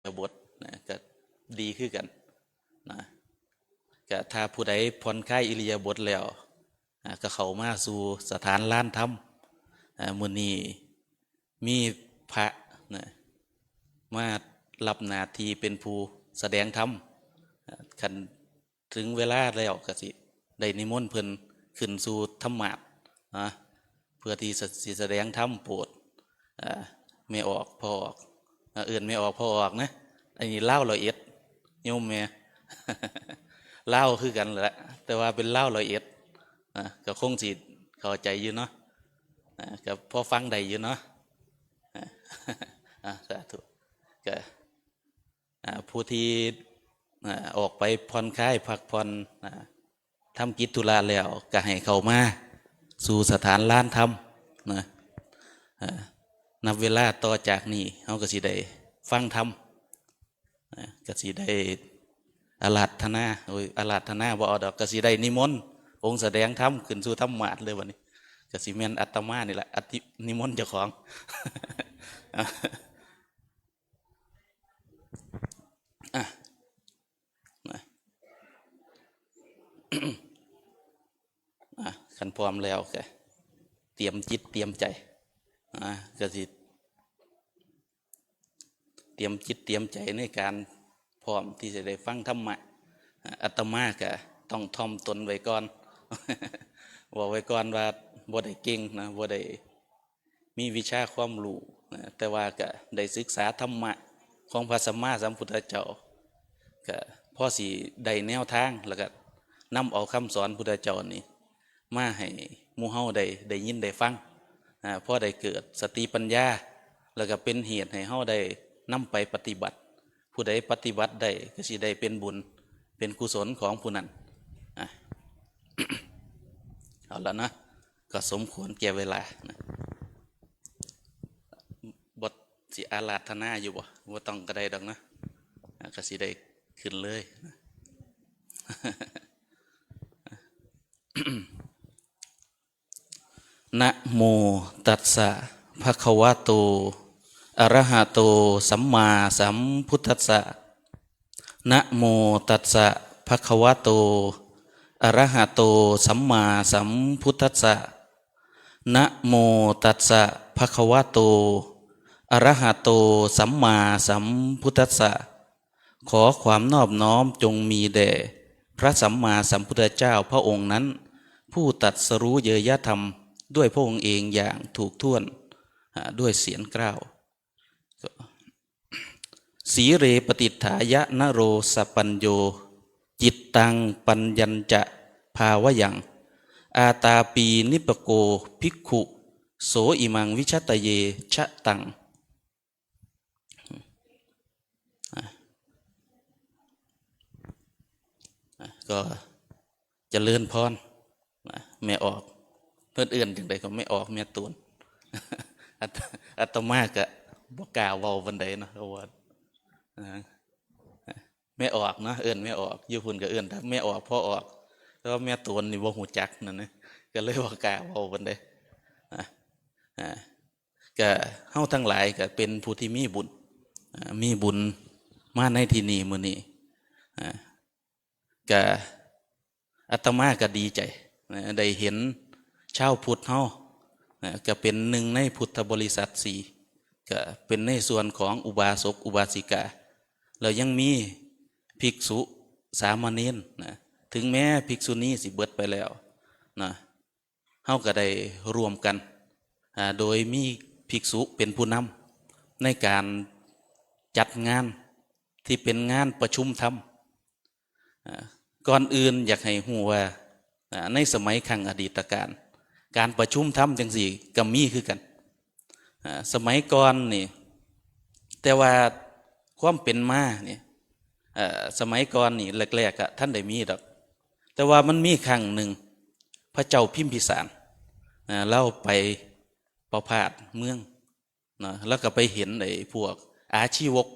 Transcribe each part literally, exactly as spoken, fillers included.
ยาบทนะ ก็ดีคือกันนะ ก็ถ้าผู้ใดผ่อนคลายอิริยาบถแล้ว อ่า ก็เข้ามาสู่สถานลานธรรม อ่า มื้อนี้มีพระนะ มารับหน้าที่เป็นผู้แสดงธรรม อ่า คันถึงเวลาแล้วก็สิได้นิมนต์เพิ่นขึ้นสู่ธรรมาสน์นะ เพื่อที่สิแสดงธรรมโปรด อ่า แม่ออก พ่อออก อ่า เอิ้นแม่ออก พ่อออกนะ อันนี้ลาวร้อยเอ็ด โยมแม่ ลาวคือกันแหละ แต่ว่าเป็นลาวร้อยเอ็ด อ่า ก็คงสิเข้าใจอยู่เนาะ อ่า ก็พอฟังได้อยู่เนาะ อ่า อ่า สาธุ ก็ อ่า ผู้ที่ อ่า ออกไปผ่อนคลายพักผ่อน อ่า ทำกิจธุระแล้ว ก็ให้เข้ามาสู่สถานลานธรรมนะ อ่า นับเวลาต่อจากนี้ เฮาก็สิได้ฟังธรรม อ่า ก็สิได้อาราธนา โอ้ย อาราธนาบ่เอาดอก ก็สิได้นิมนต์องค์แสดงธรรมขึ้นสู่ธรรมาสน์เลยบัดนี้ ก็สิแม่นอาตมานี่แหละ อาทิ นิมนต์เจ้าของ อ่ะ อ่ะ นะ อ่ะ คันพร้อมแล้วก็เตรียมจิตเตรียมใจ อ่ะ ก็สิเตรียมจิตเตรียมใจในการพร้อมที่จะได้ฟังธรรมะ อ่ะ อาตมาก็ต้องถ่อมตนไว้ก่อน บอกไว้ก่อนว่าบ่ได้เก่งนะ บ่ได้ มีวิชาความรู้นะ แต่ว่าก็ได้ศึกษาธรรมะของพระสัมมาสัมพุทธเจ้า ก็พอสิได้แนวทาง แล้วก็นำเอาคำสอนพุทธเจ้านี่มาให้หมู่เฮาได้ ได้ยินได้ฟัง อ่า พอได้เกิดสติปัญญา แล้วก็เป็นเหตุให้เฮาได้นำไปปฏิบัติ ผู้ใดปฏิบัติได้ก็สิได้เป็นบุญ เป็นกุศลของผู้นั้น อ่ะ เอาละนะ ก็สมควรแก่เวลานะ บ่สิอาราธนาอยู่บ่ บ่ต้องก็ได้ดอกนะ อ่ะ ก็สิได้ขึ้นเลยนะ นะโมตัสสะ ภะคะวะโต อะระหะโต สัมมาสัมพุทธัสสะ นะโมตัสสะ ภะคะวะโต อะระหะโต สัมมาสัมพุทธัสสะ นะโมตัสสะ ภะคะวะโต อะระหะโต สัมมาสัมพุทธัสสะ ขอความนอบน้อมจงมีแด่พระสัมมาสัมพุทธเจ้าพระองค์นั้น ผู้ตรัสรู้เยยธรรมด้วยพระองค์เองอย่างถูกถ้วน อ่า ด้วยเสียงกล่าว สีเลปฏิฏฐายะนโรสปัญโย จิตตังปัญญัญจะภาวยัง อาตาปีนิปโกภิกขุ โสอิมังวิชตเยชะตัง อ่ะ อ่ะ ก็เจริญพรนะ แม่ออก เพิ่นเอิ้นจั่งใดก็แม่ออก แม่ตูน อาต- อาตมาก็บ่กล้าเว้าปานใดเนาะ เพราะว่า อ่า แม่ออกเนาะ เอิ้นแม่ออก อยู่พุ้นก็เอิ้นแต่แม่ออก พ่อออก แต่ว่าแม่ตูนนี่บ่ฮู้จักนั่นนะ ก็เลยบ่กล้าเว้าปานใด อ่ะ อ่า ก็เฮาทั้งหลายก็เป็นผู้ที่มีบุญ อ่า มีบุญมาในที่นี้มื้อนี้ อ่า ก็อาตมาก็ดีใจนะ ได้เห็นชาวพุทธเฮานะ ก็เป็นหนึ่งในพุทธบริษัทสี่ ก็เป็นในส่วนของอุบาสกอุบาสิกา แล้วยังมีภิกษุสามเณรนะ ถึงแม้ภิกษุณีสิเบิดไปแล้วนะ เฮาก็ได้ร่วมกัน อ่า โดยมีภิกษุเป็นผู้นำในการจัดงานที่เป็นงานประชุมธรรม อ่า ก่อนอื่นอยากให้ฮู้ว่า อ่า ในสมัยครั้งอดีตกาล การประชุมธรรมจั่งซี้ก็มีคือกัน อ่า สมัยก่อนนี่ แต่ว่าความเป็นมานี่ เอ่อ สมัยก่อนนี่แรกๆ ก็ทันได้มีดอก แต่ว่ามันมีครั้งหนึ่ง พระเจ้าพิมพิสาร อ่า ลาวไปประพาสเมืองเนาะ แล้วก็ไปเห็นไอ้พวกอาชีวก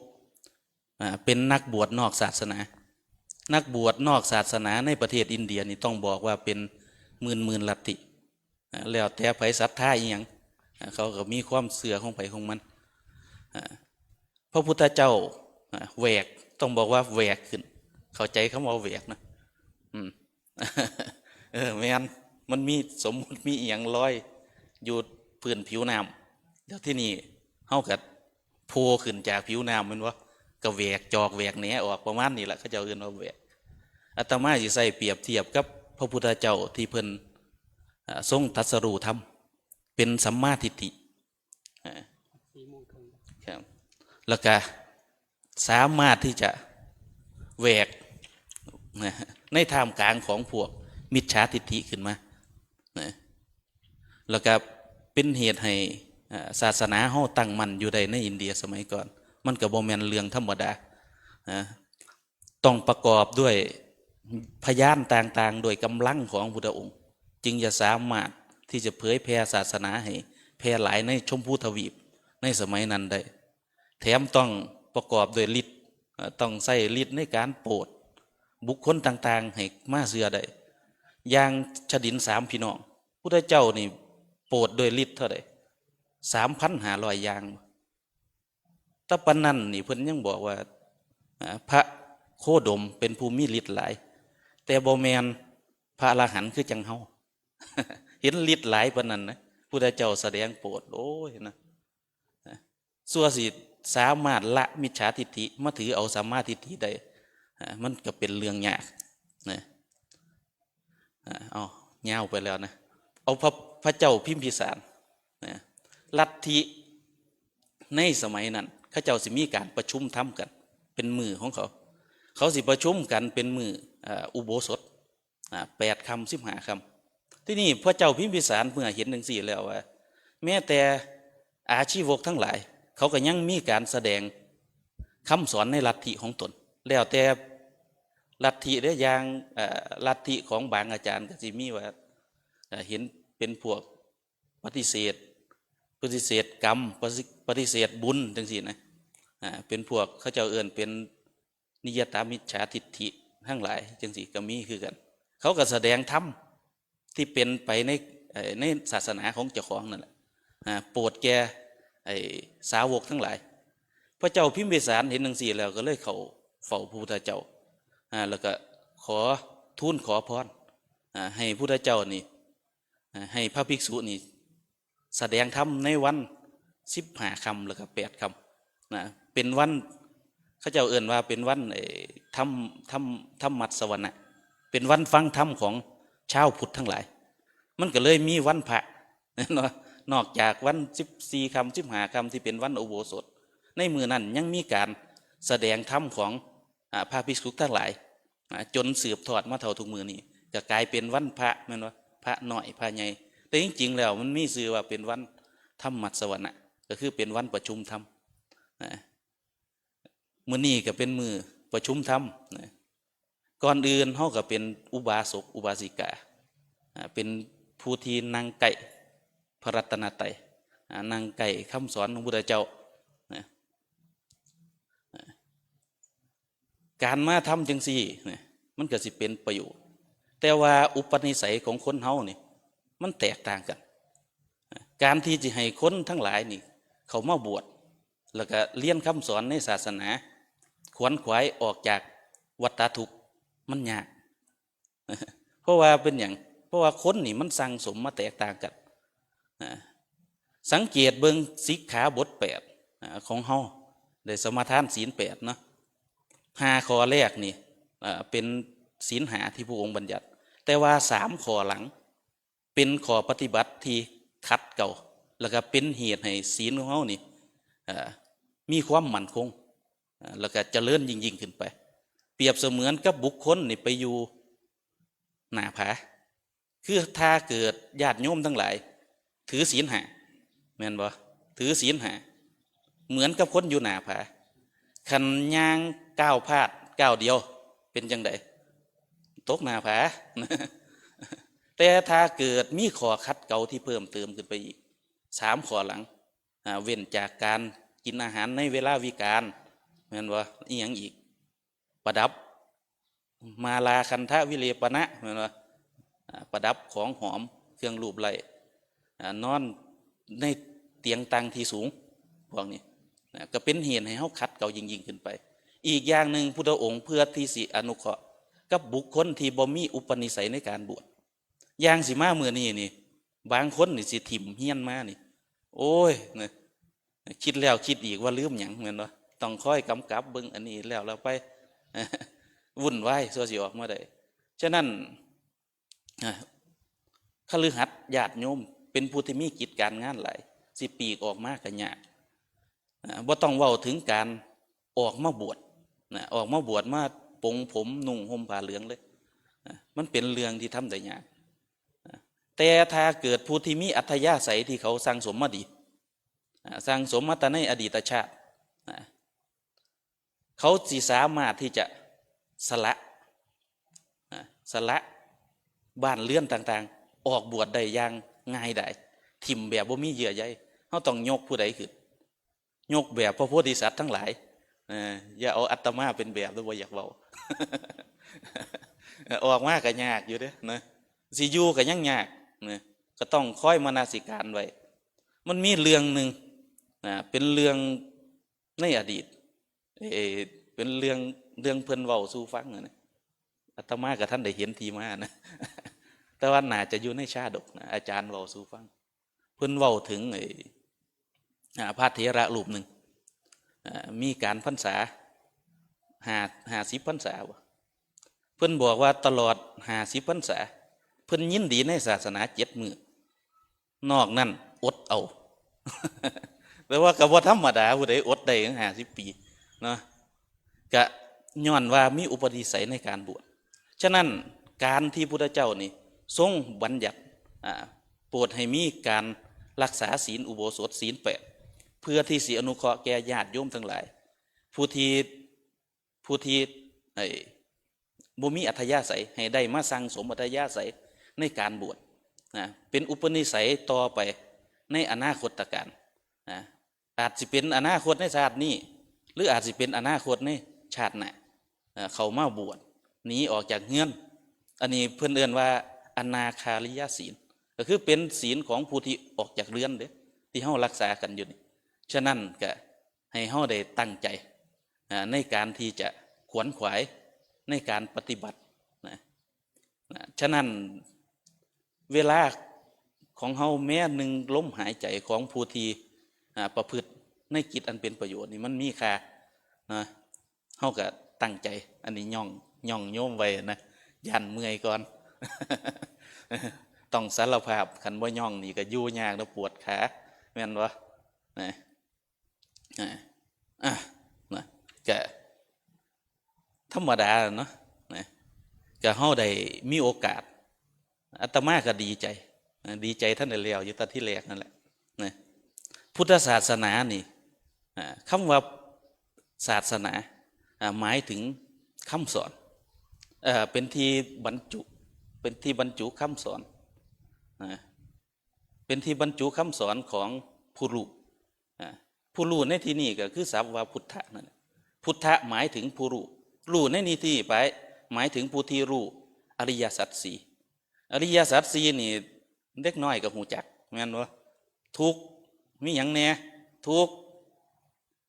อ่า เป็นนักบวชนอกศาสนา นักบวชนอกศาสนาในประเทศอินเดียนี่ต้องบอกว่าเป็นหมื่นๆ ลัทธิ อ่า แล้วแต่ไผศรัทธาอิหยัง อ่า เขาก็มีความเชื่อของไผของมัน อ่า พระพุทธเจ้า อ่าแหวก ต้องบอกว่าแหวกขึ้น เข้าใจคำว่าแหวกนะ อืม เออ แม่น มันมีสมมุติมีอีหยังลอยอยู่พื้นผิวน้ำ แล้วที่นี่เฮาก็โผล่ขึ้นจากผิวน้ำแม่นบ่ ก็แหวกจอกแหวกแหนออกประมาณนี้แหละ เขาเจ้าเอิ้นว่าแหวก อาตมาสิใส่เปรียบเทียบกับพระพุทธเจ้าที่เพิ่น อ่า ทรงตรัสรู้ธรรม เป็นสัมมาทิฏฐิ อ่า สี่โมงครึ่ง ครับ แล้วก็สามารถที่จะแหวก นะ ในท่ามกลางของพวกมิจฉาทิฏฐิขึ้นมา นะ แล้วก็เป็นเหตุให้ อ่า ศาสนาเฮาตั้งมั่นอยู่ได้ในอินเดียสมัยก่อน มันก็บ่แม่นเรื่องธรรมดา นะ ต้องประกอบด้วยพยานต่างๆ ด้วยกำลังของพุทธองค์ จึงจะสามารถที่จะเผยแผ่ศาสนาให้แพร่หลายในชมพูทวีปในสมัยนั้นได้ แถมต้องประกอบด้วยฤทธิ์ เอ่อ ต้องใช้ฤทธิ์ในการโปรดบุคคลต่างๆ ให้มาเชื่อได้ อย่างชดินสามพี่น้อง พุทธเจ้านี่โปรดด้วยฤทธิ์เท่าใด สามพันห้าร้อย อย่าง แต่ปานนั้นนี่เพิ่นยังบอกว่า อ่า พระโคดมเป็นผู้มีฤทธิ์หลาย แต่บ่แม่นพระอรหันต์คือจังเฮา เห็นฤทธิ์หลายปานนั้นนะ พุทธเจ้าแสดงโปรด โอ้ยนะ นะ สั่วสิสามารถละมิจฉาทิฏฐิมาถือเอาสัมมาทิฏฐิได้ อ่า มันก็เป็นเรื่องยากนะ อ่า เอา ยาวไปแล้วนะ เอาพระ พระเจ้าพิมพิสารนะ ลัทธิในสมัยนั้น เขาเจ้าสิมีการประชุมธรรมกัน เป็นมื้อของเขา เขาสิประชุมกันเป็นมื้อ อ่า อุโบสถ อ่า แปดค่ำ สิบห้าค่ำ ที่นี่พระเจ้าพิมพิสารเมื่อเห็นจังซี่แล้วว่า แม้แต่อาชีวกทั้งหลาย เขาก็ยังมีการแสดงคำสอนในลัทธิของตน แล้วแต่ลัทธิเด้อ อย่าง เอ่อ ลัทธิของบางอาจารย์ก็สิมีว่า เอ่อ เห็นเป็นพวกปฏิเสธ ปฏิเสธกรรม ปฏิ ปฏิเสธบุญจังซี่นะ อ่า เป็นพวกเขาเจ้าเอิ้นเป็นนิยตามิจฉาทิฏฐิทั้งหลายจังซี่ก็มีคือกัน เขาก็แสดงธรรมที่เป็นไปใน เอ่อ ในศาสนาของเจ้าของนั่นแหละ อ่า โปรดแก่ ไอ้ สาวกทั้งหลาย พระเจ้าพิมพิสารเห็นจังซี่แล้วก็เลยเข้าเฝ้าพระพุทธเจ้า อ่า แล้วก็ขอ ทูลขอพร อ่า ให้พุทธเจ้านี่ อ่า ให้พระภิกษุนี่ แสดงธรรมในวันสิบห้าค่ำแล้วก็แปดค่ำนะ เป็นวัน เขาเจ้าเอิ้นว่าเป็นวัน เอ่อ ธรรม ธรรม ธรรมัสวนะ เป็นวันฟังธรรมของชาวพุทธทั้งหลาย มันก็เลยมีวันพระเนาะ นอกจากวันสิบสี่ค่ำ สิบห้าค่ำที่เป็นวันอุโบสถ ในมื้อนั้นยังมีการแสดงธรรมของ อ่า พระภิกษุทั้งหลาย อ่า จนสืบทอดมาเท่าทุกมื้อนี้ ก็กลายเป็นวันพระ แม่นบ่ พระน้อย พระใหญ่ แต่จริงๆ แล้วมันมีชื่อว่าเป็นวันธรรมัสวนะ ก็คือเป็นวันประชุมธรรม นะ มื้อนี้ก็เป็นมื้อประชุมธรรม นะ ก่อนอื่นเฮาก็เป็นอุบาสก อุบาสิกา อ่า เป็นผู้ที่นั่งใกล้พระรัตนตรัย อ่า นั่งใกล้คำสอนของพุทธเจ้า นะ การมาทำจังซี่นะ มันก็สิเป็นประโยชน์ แต่ว่าอุปนิสัยของคนเฮานี่ มันแตกต่างกัน การที่จะให้คนทั้งหลายนี่ เข้ามาบวช แล้วก็เรียนคำสอนในศาสนา ขวนขวายออกจากวัฏฏะทุกข์ มันยาก เพราะว่าเป็นหยัง เพราะว่าคนนี่มันสั่งสมมาแตกต่างกัน อ่า สังเกตเบิ่งสิกขาบทแปด อ่า ของเฮา ได้สมาทานศีลแปดเนาะ ห้าข้อแรกนี่ อ่า เป็นศีลห้าที่พระองค์บัญญัติ แต่ว่าสามข้อหลัง เป็นข้อปฏิบัติที่ขัดเกลา แล้วก็เป็นเหตุให้ศีลของเฮานี่ อ่า มีความมั่นคง อ่า แล้วก็เจริญยิ่งๆ ขึ้นไป เปรียบเสมือนกับบุคคลนี่ไปอยู่หน้าผา คือถ้าเกิดญาติโยมทั้งหลาย ถือศีลห้า แม่นบ่ ถือศีลห้า เหมือนกับคนอยู่หน้าผา คันย่างก้าวพลาดก้าวเดียว เป็นจังใด ตกหน้าผา แต่ถ้าเกิดมีข้อขัดเกลาที่เพิ่มเติมขึ้นไปอีก สามข้อหลัง อ่า เว้นจากการกินอาหารในเวลาวิกาล แม่นบ่ อีหยังอีก ประดับ มาลาคันธวิเลปนะ แม่นบ่ อ่า ประดับของหอม เครื่องลูบไล้ อ่า นอนในเตียงตังที่สูง พวกนี้ นะ ก็เป็นเหตุให้เฮาขัดเกลายิ่งๆ ขึ้นไป อีกอย่างหนึ่งพุทธองค์เพื่อที่สิอนุเคราะห์กับบุคคลที่บ่มีอุปนิสัยในการบวช อย่างสิมามื้อนี้นี่ บางคนนี่สิถิ่มเฮียนมานี่ โอ้ยนะ คิดแล้วคิดอีกว่าลืมหยังแม่นบ่ ต้องคอยกำกับเบิ่งอันนี้แล้วแล้วไป วุ่นวายซั่วสิออกมาได้ ฉะนั้น อ่ะ คฤหัสถ์ญาติโยมเป็นผู้ที่มีกิจการงานหลาย สิปลีกออกมาก็ยาก อ่ะ บ่ต้องเว้าถึงการออกมาบวชนะ ออกมาบวชมาปลงผมนุ่งห่มผ้าเหลืองเลย อ่ะ มันเป็นเรื่องที่ทำได้ยาก อ่ะ แต่ถ้าเกิดผู้ที่มีอัธยาศัยที่เขาสั่งสมมาดี อ่ะ สั่งสมมาแต่ในอดีตชาติ อ่ะ เขาสิสามารถที่จะสละ อ่ะ สละบ้านเรือนต่างๆ ออกบวชได้อย่างง่ายดาย ถิ่มแบบบ่มีเยื่อใย เฮาต้องยกผู้ใดขึ้น ยกแบบพระโพธิสัตว์ทั้งหลาย เออ อย่าเอาอาตมาเป็นแบบเด้อ บ่อยากเว้า ออกมาก็ยากอยู่เด้นะ สิอยู่ก็ยังยากนะ ก็ต้องคอยมนสิการไว้ มันมีเรื่องหนึ่งนะ เป็นเรื่องในอดีต เออ เป็นเรื่อง เรื่องเพิ่นเว้าสู่ฟังนะ อาตมาก็ทันได้เห็นที่มานะ แต่ว่าน่าจะอยู่ในชาดกนะ อาจารย์เว้าสู่ฟัง เพิ่นเว้าถึงไอ้ อ่า พระเถระรูปหนึ่ง อ่า มีการพรรษา ห้า ห้าสิบพรรษาบ่ เพิ่นบอกว่าตลอดห้าสิบพรรษา เพิ่นยินดีในศาสนาเจ็ดมื้อ นอกนั้นอดเอา แต่ว่าก็บ่ธรรมดา ผู้ใดอดได้ห้าสิบปีเนาะ ก็ย้อนว่ามีอุปนิสัยในการบวช ฉะนั้นการที่พุทธเจ้านี่ทรงบัญญัติ อ่า โปรดให้มีการรักษาศีลอุโบสถศีลแปด เพื่อที่สิอนุเคราะห์แก่ญาติโยมทั้งหลาย ผู้ที่ ผู้ที่ ไอ้ บ่มีอัธยาศัย ให้ได้มาสั่งสมอัธยาศัยในการบวชนะ เป็นอุปนิสัยต่อไปในอนาคตกาลนะ อาจสิเป็นอนาคตในชาตินี้ หรืออาจสิเป็นอนาคตในชาติหน้า เอ่อ เข้ามาบวช หนีออกจากเฮือน อันนี้เพิ่นเอิ้นว่าอนาคาริยศีล ก็คือเป็นศีลของผู้ที่ออกจากเรือนเด้ ที่เฮารักษากันอยู่นี่ ฉะนั้นก็ให้เฮาได้ตั้งใจ อ่า ในการที่จะขวนขวายในการปฏิบัตินะ นะ ฉะนั้นเวลาของเฮาแม้หนึ่งลมหายใจของผู้ที่ อ่า ประพฤติในกิจอันเป็นประโยชน์นี่มันมีค่านะ เฮาก็ตั้งใจ อันนี้ย่อง ย่องโยมไว้นะ ย่านเมื่อยก่อน ต้องสารภาพ คันบ่ย่องนี่ก็อยู่ยากนะ ปวดขา แม่นบ่นะ อ่า อ่ะ นะ ก็ธรรมดาเนาะ นะ ก็เฮาได้มีโอกาส อาตมาก็ดีใจ นะ ดีใจทันได้แล้วอยู่แต่ที่แรกนั่นแหละ นะ พุทธศาสนานี่ อ่า คำว่าศาสนา อ่า หมายถึงคำสอน เอ่อ เป็นที่บรรจุ เป็นที่บรรจุคำสอน นะ เป็นที่บรรจุคำสอนของผู้รู้ อ่า ผู้รู้ในที่นี้ก็คือศัพท์ว่าพุทธะนั่นแหละ พุทธะหมายถึงผู้รู้ รู้ในนี้ที่ไป หมายถึงผู้ที่รู้อริยสัจสี่ อริยสัจสี่นี่เด็กน้อยก็ฮู้จัก แม่นบ่ ทุกข์มีหยังแน่ ทุกข์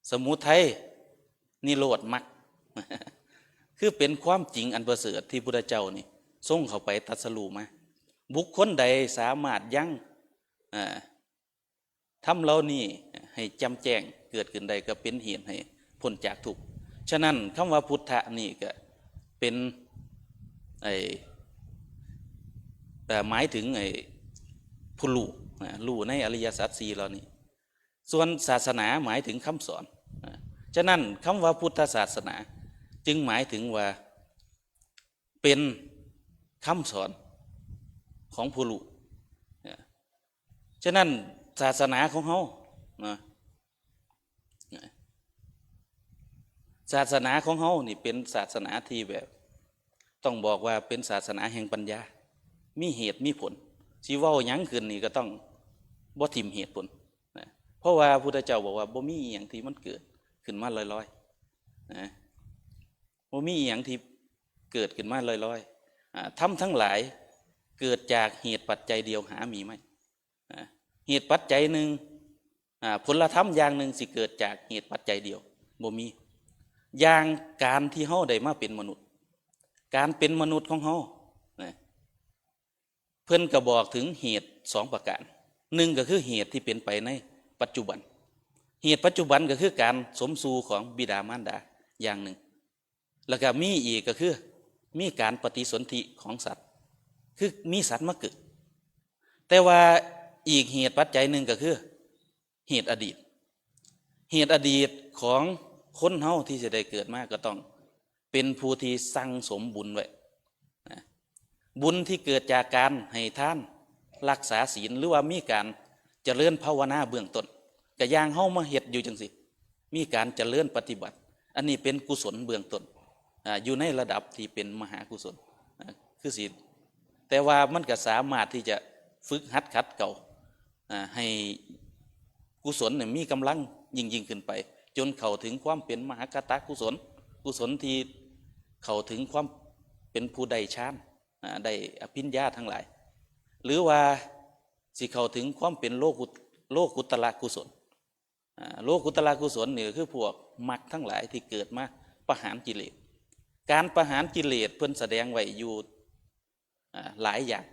สมุทัย นิโรธ มรรค คือเป็นความจริงอันประเสริฐที่พุทธเจ้านี่ทรงเข้าไปตรัสรู้มา บุคคลใดสามารถยัง อ่า ธรรมเหล่านี้ให้แจ่มแจ้งเกิดขึ้นได้ ก็เป็นเหตุให้พ้นจากทุกข์ ฉะนั้นคำว่าพุทธะนี่ก็เป็น ไอ้ เอ่อ หมายถึงไอ้ผู้รู้นะ รู้ในอริยสัจสี่เหล่านี้ ส่วนศาสนาหมายถึงคำสอนนะ ฉะนั้นคำว่าพุทธศาสนาจึงหมายถึงว่าเป็นคำสอนของผู้รู้นะ ฉะนั้นศาสนาของเฮานะ ศาสนาของเฮานี่เป็นศาสนาที่แบบ ต้องบอกว่าเป็นศาสนาแห่งปัญญา มีเหตุมีผล สิเว้าหยังขึ้นนี่ก็ต้องบ่ถิ่มเหตุผลนะ เพราะว่าพุทธเจ้าบอกว่าบ่มีอีหยังที่มันเกิดขึ้นมาลอยๆ นะ บ่มีอีหยังที่เกิดขึ้นมาลอยๆ อ่า ธรรมทั้งหลายเกิดจากเหตุปัจจัยเดียวหามีไม่ อ่า เหตุปัจจัยหนึ่ง อ่า ผลธรรมอย่างหนึ่งสิเกิดจากเหตุปัจจัยเดียว บ่มี อย่างการที่เฮาได้มาเป็นมนุษย์ การเป็นมนุษย์ของเฮานะ เพิ่นก็บอกถึงเหตุสองประการ หนึ่งก็คือเหตุที่เป็นไปในปัจจุบัน เหตุปัจจุบันก็คือการสมสู่ของบิดามารดาอย่างหนึ่ง แล้วก็มีอีกก็คือมีการปฏิสนธิของสัตว์ คือมีสัตว์มาเกิด แต่ว่าอีกเหตุปัจจัยหนึ่งก็คือเหตุอดีต เหตุอดีตของคนเฮาที่จะได้เกิดมาก็ต้องเป็นผู้ที่สั่งสมบุญไว้นะ บุญที่เกิดจากการให้ทาน รักษาศีล หรือว่ามีการเจริญภาวนาเบื้องต้น ก็อย่างเฮามาเฮ็ดอยู่จังซี่ มีการเจริญปฏิบัติ อันนี้เป็นกุศลเบื้องต้น อ่า อยู่ในระดับที่เป็นมหากุศล อ่า คือศีล แต่ว่ามันก็สามารถที่จะฝึกหัดขัดเกลา อ่า ให้กุศลเนี่ยมีกำลังยิ่งๆขึ้นไป จนเข้าถึงความเป็นมหากตกุศล กุศลที่เข้าถึงความเป็นผู้ได้ฌาน อ่า ได้อภิญญาทั้งหลาย หรือว่าสิเข้าถึงความเป็นโลกุต- โลกุตระกุศล อ่า โลกุตระกุศลนี่ก็คือพวกมรรคทั้งหลายที่เกิดมาประหารกิเลส การประหารกิเลสเพิ่นแสดงไว้อยู่ อ่า หลายอย่าง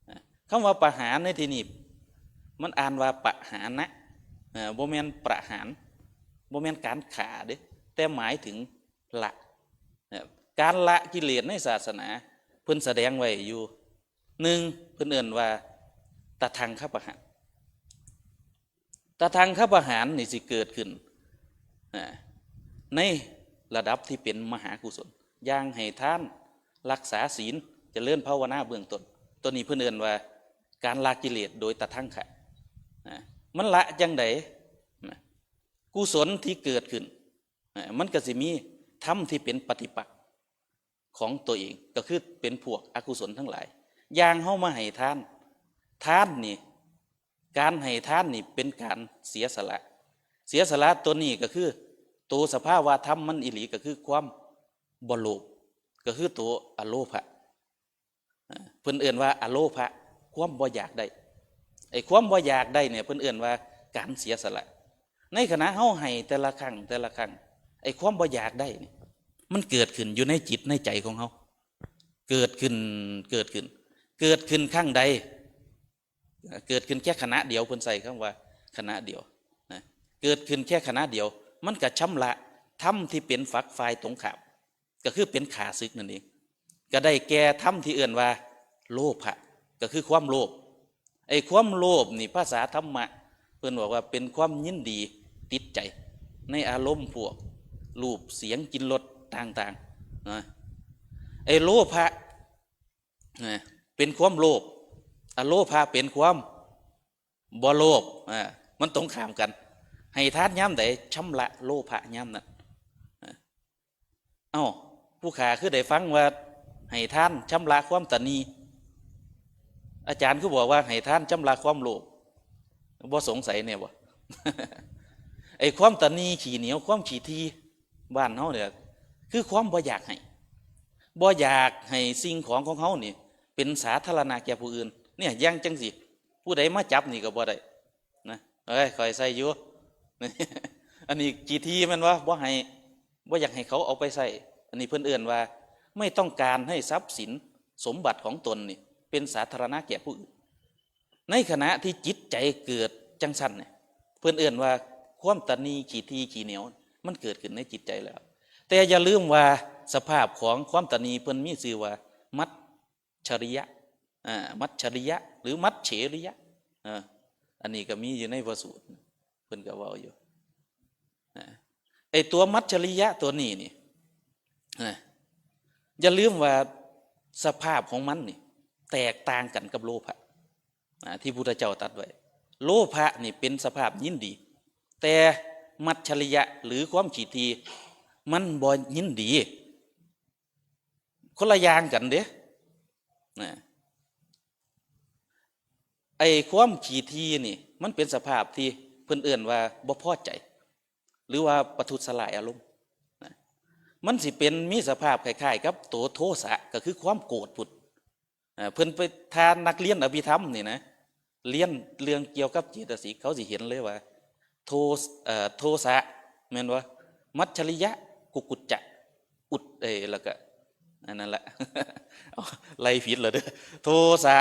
อ่า คำว่าประหารในที่นี้มันอ่านว่าประหารนะ อ่า บ่แม่นประหาร บ่แม่นการฆ่าเด้ แต่หมายถึงละ อ่า การละกิเลสในศาสนาเพิ่นแสดงไว้อยู่ หนึ่ง เพิ่นเอิ้นว่าตะทังคประหาร ตะทังคประหารนี่สิเกิดขึ้น อ่า ในระดับที่เป็นมหากุศล อย่างให้ทาน รักษาศีล เจริญภาวนาเบื้องต้น ตัวนี้เพิ่นเอิ้นว่าการละกิเลสโดยตะทังคะ อ่า มันละจังใดนะ กุศลที่เกิดขึ้น อ่า มันก็สิมีธรรมที่เป็นปฏิปักษ์ของตัวเอง ก็คือเป็นพวกอกุศลทั้งหลาย อย่างเฮามาให้ทาน ทานนี่ การให้ทานนี่เป็นการเสียสละ เสียสละตัวนี้ก็คือ ตัวสภาวะธรรมมันอีหลีก็คือความบ่โลภ ก็คือตัวอโลภะ อ่า เพิ่นเอิ้นว่าอโลภะ ความบ่อยากได้ ไอ้ความบ่อยากได้เนี่ย เพิ่นเอิ้นว่าการเสียสละ ในขณะเฮาให้แต่ละครั้งแต่ละครั้ง ไอ้ความบ่อยากได้นี่ มันเกิดขึ้นอยู่ในจิตในใจของเฮา เกิดขึ้น เกิดขึ้น เกิดขึ้นครั้งใด เกิดขึ้นแค่ขณะเดียว เพิ่นใช้คำว่าขณะเดียวนะ เกิดขึ้นแค่ขณะเดียว มันก็ชำระธรรมที่เป็นฝักฝ่ายตรงข้าม ก็คือเป็นข้าศึกนั่นเอง ก็ได้แก่ธรรมที่เอิ้นว่าโลภะ ก็คือความโลภ ไอ้ความโลภนี่ภาษาธรรมะเพิ่นบอกว่าเป็นความยินดีติดใจในอารมณ์พวกรูปเสียงกลิ่นรสต่างๆนะ ไอ้โลภะนะ เป็นความโลภ อโลภะเป็นความบ่โลภ อ่า มันตรงข้ามกัน ให้ทานยามใดชำระโลภะยามนั้น อ่า เอ้า ผู้ข้าคือได้ฟังว่าให้ทานชำระความตณี อาจารย์คือบอกว่าให้ทานชำระความโลภ บ่สงสัยแน่บ่ ไอ้ความตณีขี้เหนียว ความขี้ถี่บ้านเฮาเนี่ย คือความบ่อยากให้ บ่อยากให้สิ่งของของเฮานี่เป็นสาธารณะแก่ผู้อื่น เนี่ย อย่างจังซี่ ผู้ใดมาจับนี่ก็บ่ได้นะ เอ้ย ข้อยใส่อยู่ อันนี้ขี้ถี่แม่นบ่ บ่ให้ บ่อยากให้เขาเอาไปใช้ อันนี้เพิ่นเอิ้นว่าไม่ต้องการให้ทรัพย์สินสมบัติของตนนี่เป็นสาธารณะแก่ผู้อื่น ในขณะที่จิตใจเกิดจังซั่นเนี่ย เพิ่นเอิ้นว่าความตณีขี้ถี่ขี้เหนียว มันเกิดขึ้นในจิตใจแล้ว แต่อย่าลืมว่าสภาพของความตณีเพิ่นมีชื่อว่ามัจฉริยะ อ่า มัจฉริยะ หรือมัจเฉริยะ อ่า อันนี้ก็มีอยู่ในพระสูตร เพิ่นก็เว้าอยู่ อ่า ไอ้ตัวมัจฉริยะตัวนี้นี่ อ่า อย่าลืมว่าสภาพของมันนี่แตกต่างกันกับโลภะ อ่า ที่พุทธเจ้าตรัสไว้ โลภะนี่เป็นสภาพยินดี แต่มัจฉริยะหรือความขี้ถี่มันบ่ยินดี คนละอย่างกันเด้ นะ ไอ้ความขี้ถี่นี่ มันเป็นสภาพที่เพิ่นเอิ้นว่าบ่พอใจ หรือว่าประทุษร้ายอารมณ์ นะ มันสิเป็นมีสภาพคล้ายๆกับตัวโทสะ ก็คือความโกรธพุ้น อ่า เพิ่นไป ถ้านักเรียนอภิธรรมนี่นะ เรียนเรื่องเกี่ยวกับเจตสิก เขาสิเห็นเลยว่า โทส- เอ่อ โทสะ แม่นบ่ มัจฉริยะ กุกุจจะ อุด เอ้ย แล้วก็ อันนั้นละ เอา ไล่ผิดแล้วเด้อ โทสะ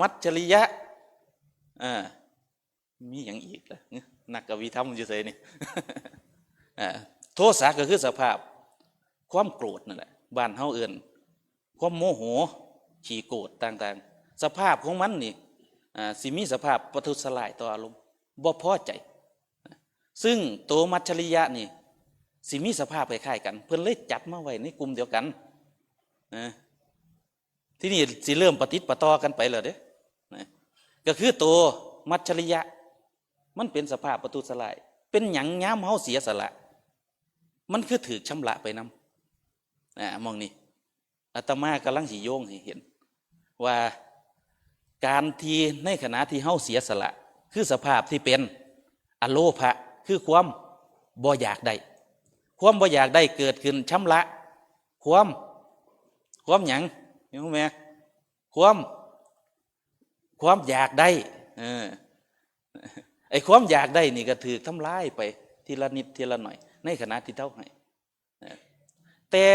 มัจฉริยะ อ่า มีหยังอีกล่ะ นักอภิธรรมอยู่ไสนี่ อ่า โทสะก็คือสภาพความโกรธนั่นแหละ บ้านเฮาเอิ้นความโมโห ขี้โกรธต่างๆ สภาพของมันนี่ อ่า สิมีสภาพประทุษร้ายต่ออารมณ์ บ่พอใจ ซึ่งตัวมัจฉริยะนี่ สิมีสภาพคล้ายๆกัน เพิ่นเลยจัดมาไว้ในกลุ่มเดียวกัน นะ ทีนี้สิเริ่มประติดประต่อกันไปแล้วเด้ นะ ก็คือตัวมัจฉริยะ มันเป็นสภาพประทุษร้าย เป็นหยังยามเฮาเสียสละ มันคือถูกชำระไปนำ อ่า หม่องนี้ อาตมากำลังสิโยงให้เห็น ว่าการที่ในขณะที่เฮาเสียสละ คือสภาพที่เป็นอโลภะ คือความบ่อยากได้ ความบ่อยากได้เกิดขึ้นชำระ ความ ความหยัง รู้ไหม ความ ความอยากได้ เออ ไอ้ความอยากได้นี่ก็ถูกทำลายไปทีละนิดทีละหน่อย ในขณะที่เฮาให้ นะ แต่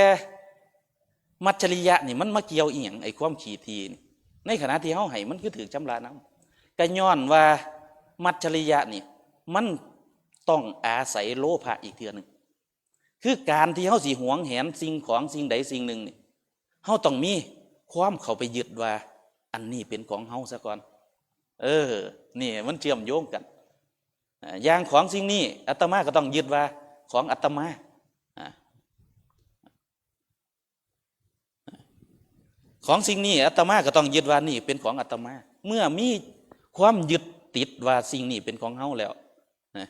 มัจฉริยะนี่มันมาเกี่ยวอีหยัง ไอ้ความขี้ถี่นี่ ในขณะที่เฮาให้มันคือถูกชำระนำ ก็ย้อนว่ามัจฉริยะนี่ มันต้องอาศัยโลภะอีกเทื่อหนึ่ง คือการที่เฮาสิหวงแหนสิ่งของสิ่งใดสิ่งหนึ่งนี่ เฮาต้องมีความเข้าไปยึดว่า อันนี้เป็นของเฮาซะก่อน เออ นี่มันเชื่อมโยงกัน อ่า อย่างของสิ่งนี้อาตมาก็ต้องยึดว่าของอาตมา อ่า ของสิ่งนี้อาตมาก็ต้องยึดว่านี่เป็นของอาตมา เมื่อมีความยึดติดว่าสิ่งนี้เป็นของเฮาแล้ว นะ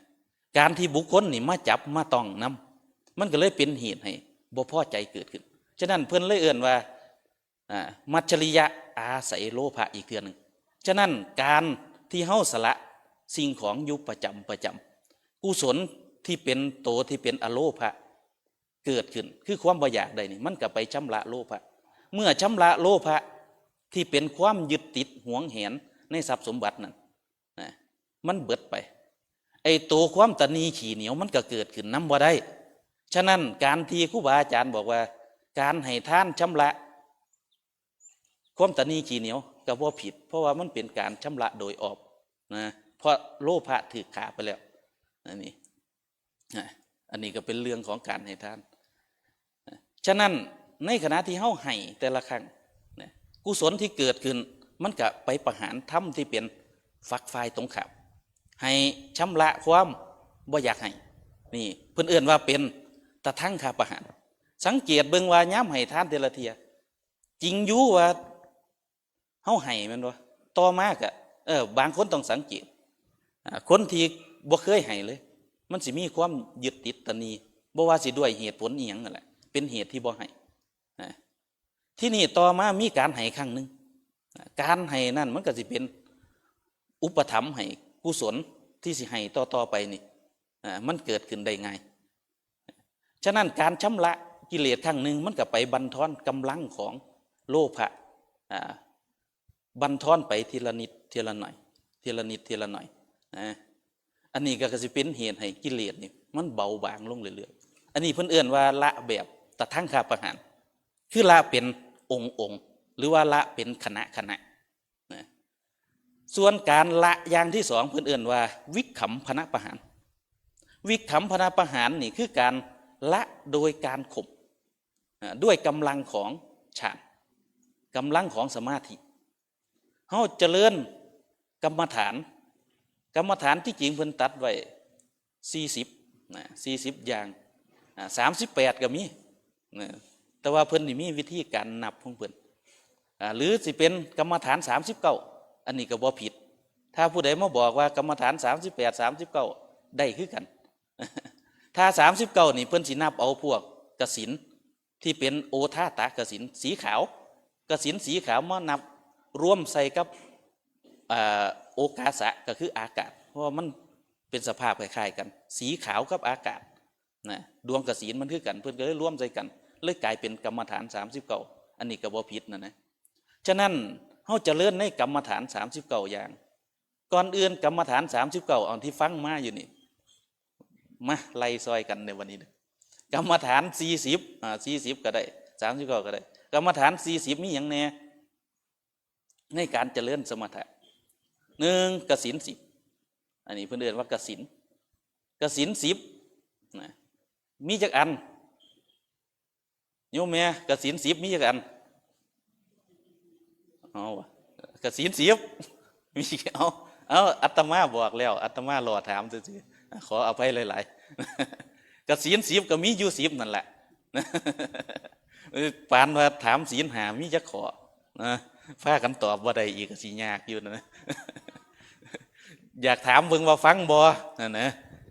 การที่บุคคลนี่มาจับมาต้องนำ มันก็เลยเป็นเหตุให้บ่พอใจเกิดขึ้น ฉะนั้นเพิ่นเลยเอิ้นว่า อ่า มัจฉริยะอาศัยโลภะอีกเทื่อหนึ่ง ฉะนั้นการที่เฮาสละสิ่งของอยู่ประจำประจำ กุศลที่เป็นโตที่เป็นอโลภะเกิดขึ้น คือความบ่อยากได้นี่ มันก็ไปชำระโลภะ เมื่อชำระโลภะที่เป็นความยึดติดหวงแหนในทรัพย์สมบัตินั่น นะ มันเบิดไป ไอ้ตัวความตะนีขี้เหนียวมันก็เกิดขึ้นนำบ่ได้ ฉะนั้นการที่ครูบาอาจารย์บอกว่า การให้ทานชำระความตะนีขี้เหนียวก็บ่ผิด เพราะว่ามันเป็นการชำระโดยอ้อม นะ เพราะโลภะถูกฆ่าไปแล้ว อันนี้ นะ อันนี้ก็เป็นเรื่องของการให้ทาน นะ ฉะนั้นในขณะที่เฮาให้แต่ละครั้ง นะ กุศลที่เกิดขึ้น มันก็ไปประหารธรรมที่เป็นฝักฝ่ายตรงข้าม ให้ชำระความบ่อยากให้ นี่เพิ่นเอิ้นว่าเป็นตะทังคาประหาร สังเกตเบิ่งว่ายามให้ทานแต่ละเทื่อ จริงอยู่ว่าเฮาให้แม่นบ่ ต่อมาก็ เออ บางคนต้องสังเกต อ่า คนที่บ่เคยให้เลย มันสิมีความยึดติดตะนี บ่ว่าสิด้วยเหตุผลอีหยังนั่นแหละ เป็นเหตุที่บ่ให้ นะ ทีนี้ต่อมามีการให้ครั้งหนึ่ง นะ การให้นั่นมันก็สิเป็นอุปถัมภ์ให้กุศลที่สิให้ต่อๆไปนี่ อ่า มันเกิดขึ้นได้ง่าย ฉะนั้นการชำระกิเลสครั้งหนึ่งมันก็ไปบั่นทอนกำลังของโลภะ อ่า บั่นทอนไปทีละนิดทีละหน่อย ทีละนิดทีละหน่อย นะ อันนี้ก็สิเป็นเหตุให้กิเลสนี่มันเบาบางลงเรื่อยๆ อันนี้เพิ่นเอิ้นว่าละแบบตะทังคาประหาร คือละเป็นองค์ๆ หรือว่าละเป็นขณะๆ นะ ส่วนการละอย่างที่สองเพิ่นเอิ้นว่าวิคัมภนประหาร วิคัมภนประหารนี่คือการละโดยการข่ม อ่า ด้วยกำลังของฌาน กำลังของสมาธิ เฮาเจริญกรรมฐาน กรรมฐานที่จริงเพิ่นตัดไว้สี่สิบ นะ สี่สิบอย่าง อ่า สามสิบแปดก็มี นะ แต่ว่าเพิ่นนี่มีวิธีการนับของเพิ่น อ่า หรือสิเป็นกรรมฐานสามสิบเก้า อันนี้ก็บ่ผิด ถ้าผู้ใดมาบอกว่ากรรมฐานสามสิบแปด สามสิบเก้า ได้คือกัน ถ้าสามสิบเก้านี่เพิ่นสินับเอาพวกกสิณที่เป็นโอทาตะกสิณสีขาว กสิณสีขาวมานับรวมใส่กับ อ่า โอกาสะก็คืออากาศ เพราะว่ามันเป็นสภาพคล้ายๆกัน สีขาวกับอากาศ นะ ดวงกสิณมันคือกัน เพิ่นก็เลยรวมใส่กัน เลยกลายเป็นกรรมฐานสามสิบเก้า อันนี้ก็บ่ผิดนั่นนะ ฉะนั้นเฮาเจริญในกรรมฐานสามสิบเก้าอย่าง ก่อนอื่นกรรมฐานสามสิบเก้า อันที่ฟังมาอยู่นี่ มาไล่ซอยกันในวันนี้เด้อ กรรมฐานสี่สิบ อ่า สี่สิบ ก็ได้ สามสิบเก้า ก็ได้ กรรมฐานสี่สิบมีหยังแน่ ในการเจริญสมถะ หนึ่ง กสิณสิบ อันนี้เพิ่นเอิ้นว่ากสิณ กสิณสิบนะ มีจักอัน โยมแม่ กสิณสิบมีจักอัน เอาวะ กสิณสิบ มี เอา เอา อาตมาบอกแล้ว อาตมาหล่อถามซื่อๆ ขออภัยหลายๆ กสิณสิบก็มีอยู่สิบนั่นแหละ เออ ปานว่าถามศีลห้ามีจักข้อนะ พากันตอบบ่ได้อีกก็สิยากอยู่นะ อยากถามเบิ่งว่าฟังบ่นั่นนะ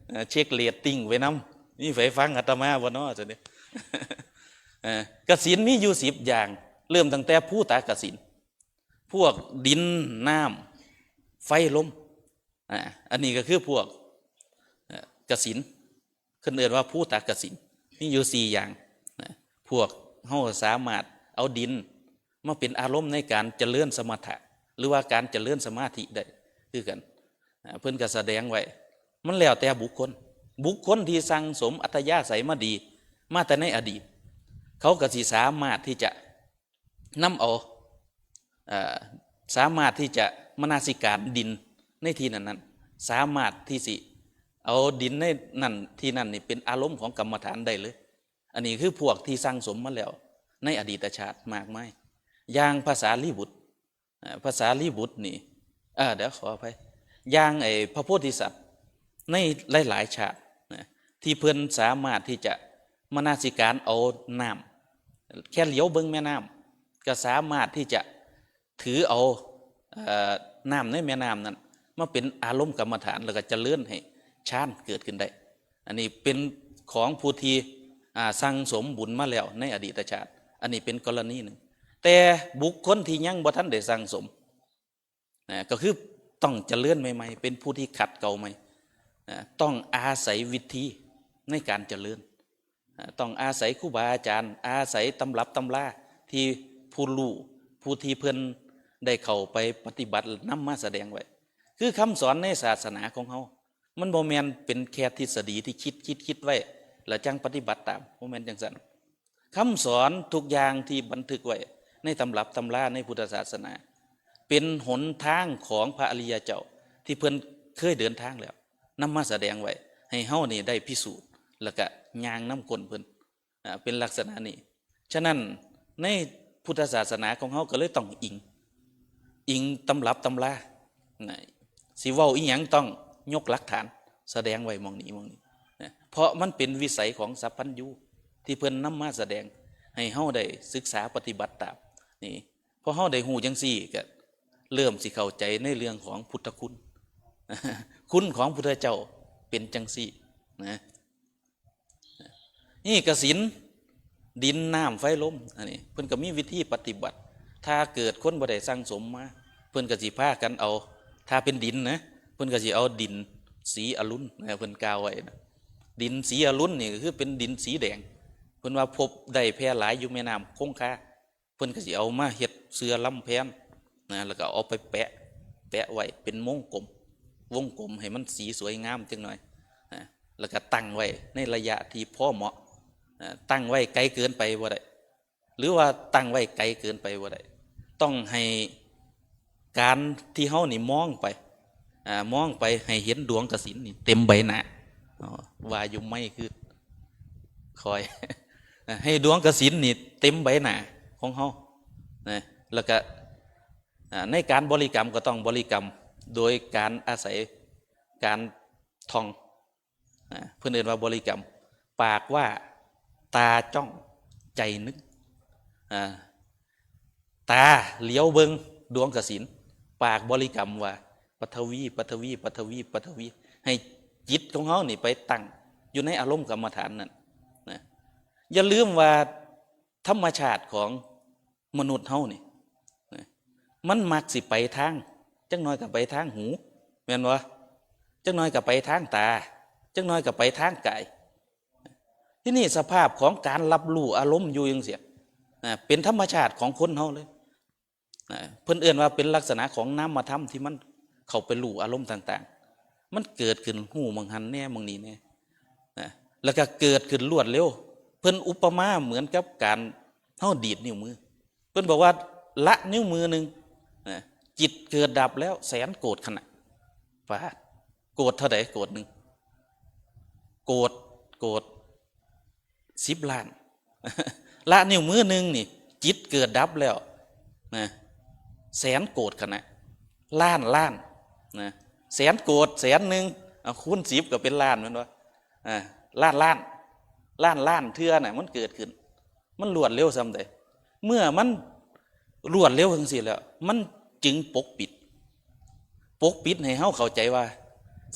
เออ เช็คเรตติ้งไว้นำ มีไผฟังอาตมาบ่น้อ ซั่นเด้ เออ กสิณมีอยู่สิบอย่าง เริ่มตั้งแต่ภูตะกสิณ พวกดิน น้ำ ไฟ ลม อ่า อันนี้ก็คือพวก เอ่อ กสิณ เพิ่นเอิ้นว่าภูตะกสิณ มีอยู่สี่อย่างนะ พวกเฮาสามารถเอาดินมาเป็นอารมณ์ในการเจริญสมถะ หรือว่าการเจริญสมาธิได้คือกัน อ่า เพิ่นก็แสดงไว้ มันแล้วแต่บุคคล บุคคลที่สั่งสมอัธยาศัยมาดี มาแต่ในอดีต เขาก็สิสามารถที่จะนำเอา เอ่อ สามารถที่จะมนสิการดินในที่นั้นๆ สามารถที่สิเอาดินในนั้นที่นั่นนี่เป็นอารมณ์ของกรรมฐานได้เลย อันนี้คือพวกที่สั่งสมมาแล้วในอดีตชาติมากมาย อย่างพระสารีบุตร อ่า พระสารีบุตรนี่ เอ่อ เดี๋ยวขออภัย อย่างไอ้พระโพธิสัตว์ในหลายๆชาตินะ ที่เพิ่นสามารถที่จะมนสิการเอาน้ำ แค่เหลียวเบิ่งแม่น้ำ ก็สามารถที่จะถือเอา เอ่อ น้ำในแม่น้ำนั้น มาเป็นอารมณ์กรรมฐาน แล้วก็เจริญให้ฌานเกิดขึ้นได้ อันนี้เป็นของผู้ที่ อ่า สั่งสมบุญมาแล้วในอดีตชาติ อันนี้เป็นกรณีหนึ่ง แต่บุคคลที่ยังบ่ทันได้สั่งสมนะ ก็คือต้องเจริญใหม่ๆ เป็นผู้ที่ขัดเกลาใหม่นะ ต้องอาศัยวิธีในการเจริญนะ ต้องอาศัยครูบาอาจารย์ อาศัยตำรับตำราที่ผู้รู้ ผู้ที่เพิ่นได้เข้าไปปฏิบัตินำมาแสดงไว้ คือคำสอนในศาสนาของเฮา มันบ่แม่นเป็นแค่ทฤษฎีที่คิด คิด คิดไว้ แล้วจั่งปฏิบัติตาม บ่แม่นจั่งซั้น คำสอนทุกอย่างที่บันทึกไว้ในตำรับตำราในพุทธศาสนา เป็นหนทางของพระอริยเจ้าที่เพิ่นเคยเดินทางแล้ว นำมาแสดงไว้ ให้เฮานี่ได้พิสูจน์ แล้วก็ย่างนำก้นเพิ่น อ่า เป็นลักษณะนี้ ฉะนั้นในพุทธศาสนาของเฮาก็เลยต้องอิง อิงตำรับตำรานะ สิเว้าอีหยังต้องยกหลักฐานแสดงไว้หม่องนี้หม่องนี้นะ เพราะมันเป็นวิสัยของสัพพัญญูที่เพิ่นนำมาแสดงให้เฮาได้ศึกษาปฏิบัติตามนี่ พอเฮาได้ฮู้จั่งซี้ก็เริ่มสิเข้าใจในเรื่องของพุทธคุณ คุณของพุทธเจ้าเป็นจั่งซี้นะ นี่กสิณ ดิน น้ำ ไฟ ลม อันนี้เพิ่นก็มีวิธีปฏิบัติ ถ้าเกิดคนบ่ได้สั่งสมมา เพิ่นก็สิพากันเอา ถ้าเป็นดินนะ เพิ่นก็สิเอาดินสีอรุณนะ เพิ่นกล่าวไว้นะ ดินสีอรุณนี่ก็คือเป็นดินสีแดง เพิ่นว่าพบได้แพร่หลายอยู่แม่น้ำคงคา เพิ่นก็สิเอามาเฮ็ดเสื่อลำแพนนะ แล้วก็เอาไปแปะ แปะไว้เป็นวงกลม วงกลมให้มันสีสวยงามจักหน่อยนะ แล้วก็ตั้งไว้ในระยะที่พอเหมาะนะ ตั้งไว้ไกลเกินไปบ่ได้ หรือว่าตั้งไว้ไกลเกินไปบ่ได้ ต้องให้การที่เฮานี่มองไป อ่า มองไปให้เห็นดวงกสิณนี่เต็มใบหน้า อ๋อ ว่าอยู่ไม่คือคอย ให้ดวงกสิณนี่เต็มใบหน้าของเฮานะ แล้วก็ อ่า ในการบริกรรมก็ต้องบริกรรมโดยการอาศัยการท่อง อ่า เพิ่นเอิ้นว่าบริกรรม ปากว่า ตาจ้อง ใจนึก อ่า ตาเหลียวเบิ่งดวงกสิณ ปากบริกรรมว่า ปฐวี ปฐวี ปฐวี ปฐวี ให้จิตของเฮานี่ไปตั้งอยู่ในอารมณ์กรรมฐานนั่นนะ อย่าลืมว่าธรรมชาติของมนุษย์เฮานี่นะ มันมักสิไปทาง จักหน่อยก็ไปทางหู แม่นบ่ จักหน่อยก็ไปทางตา จักหน่อยก็ไปทางกาย ทีนี้สภาพของการรับรู้อารมณ์อยู่จั่งซี้นะ เป็นธรรมชาติของคนเฮาเลยนะ เพิ่นเอิ้นว่าเป็นลักษณะของนามธรรมที่มันเข้าไปรู้อารมณ์ต่างๆ มันเกิดขึ้นฮู้หม่องหั้นแหน่หม่องนี้แหน่นะ แล้วก็เกิดขึ้นรวดเร็ว พิ่นอุปมาเหมือนกับการเฮาดีดนิ้วมือ เพิ่นบอกว่าละนิ้วมือหนึ่งนะจิตเกิดดับแล้วแสนโกฏขณะ ปาด โกฏเท่าใด โกฏหนึ่ง โกฏ โกฏ สิบล้าน ละนิ้วมือหนึ่งนี่ จิตเกิดดับแล้วนะแสนโกฏขณะ ล้านล้านนะแสนโกฏแสนหนึ่ง เอาคูณสิบก็เป็นล้านแม่นบ่ อ่า ล้านล้าน ล้านล้านเทื่อน่ะมันเกิดขึ้น มันรวดเร็วส่ำใด เมื่อมันรวดเร็วจังซี่แล้ว มันจึงปกปิด ปกปิดให้เฮาเข้าใจว่า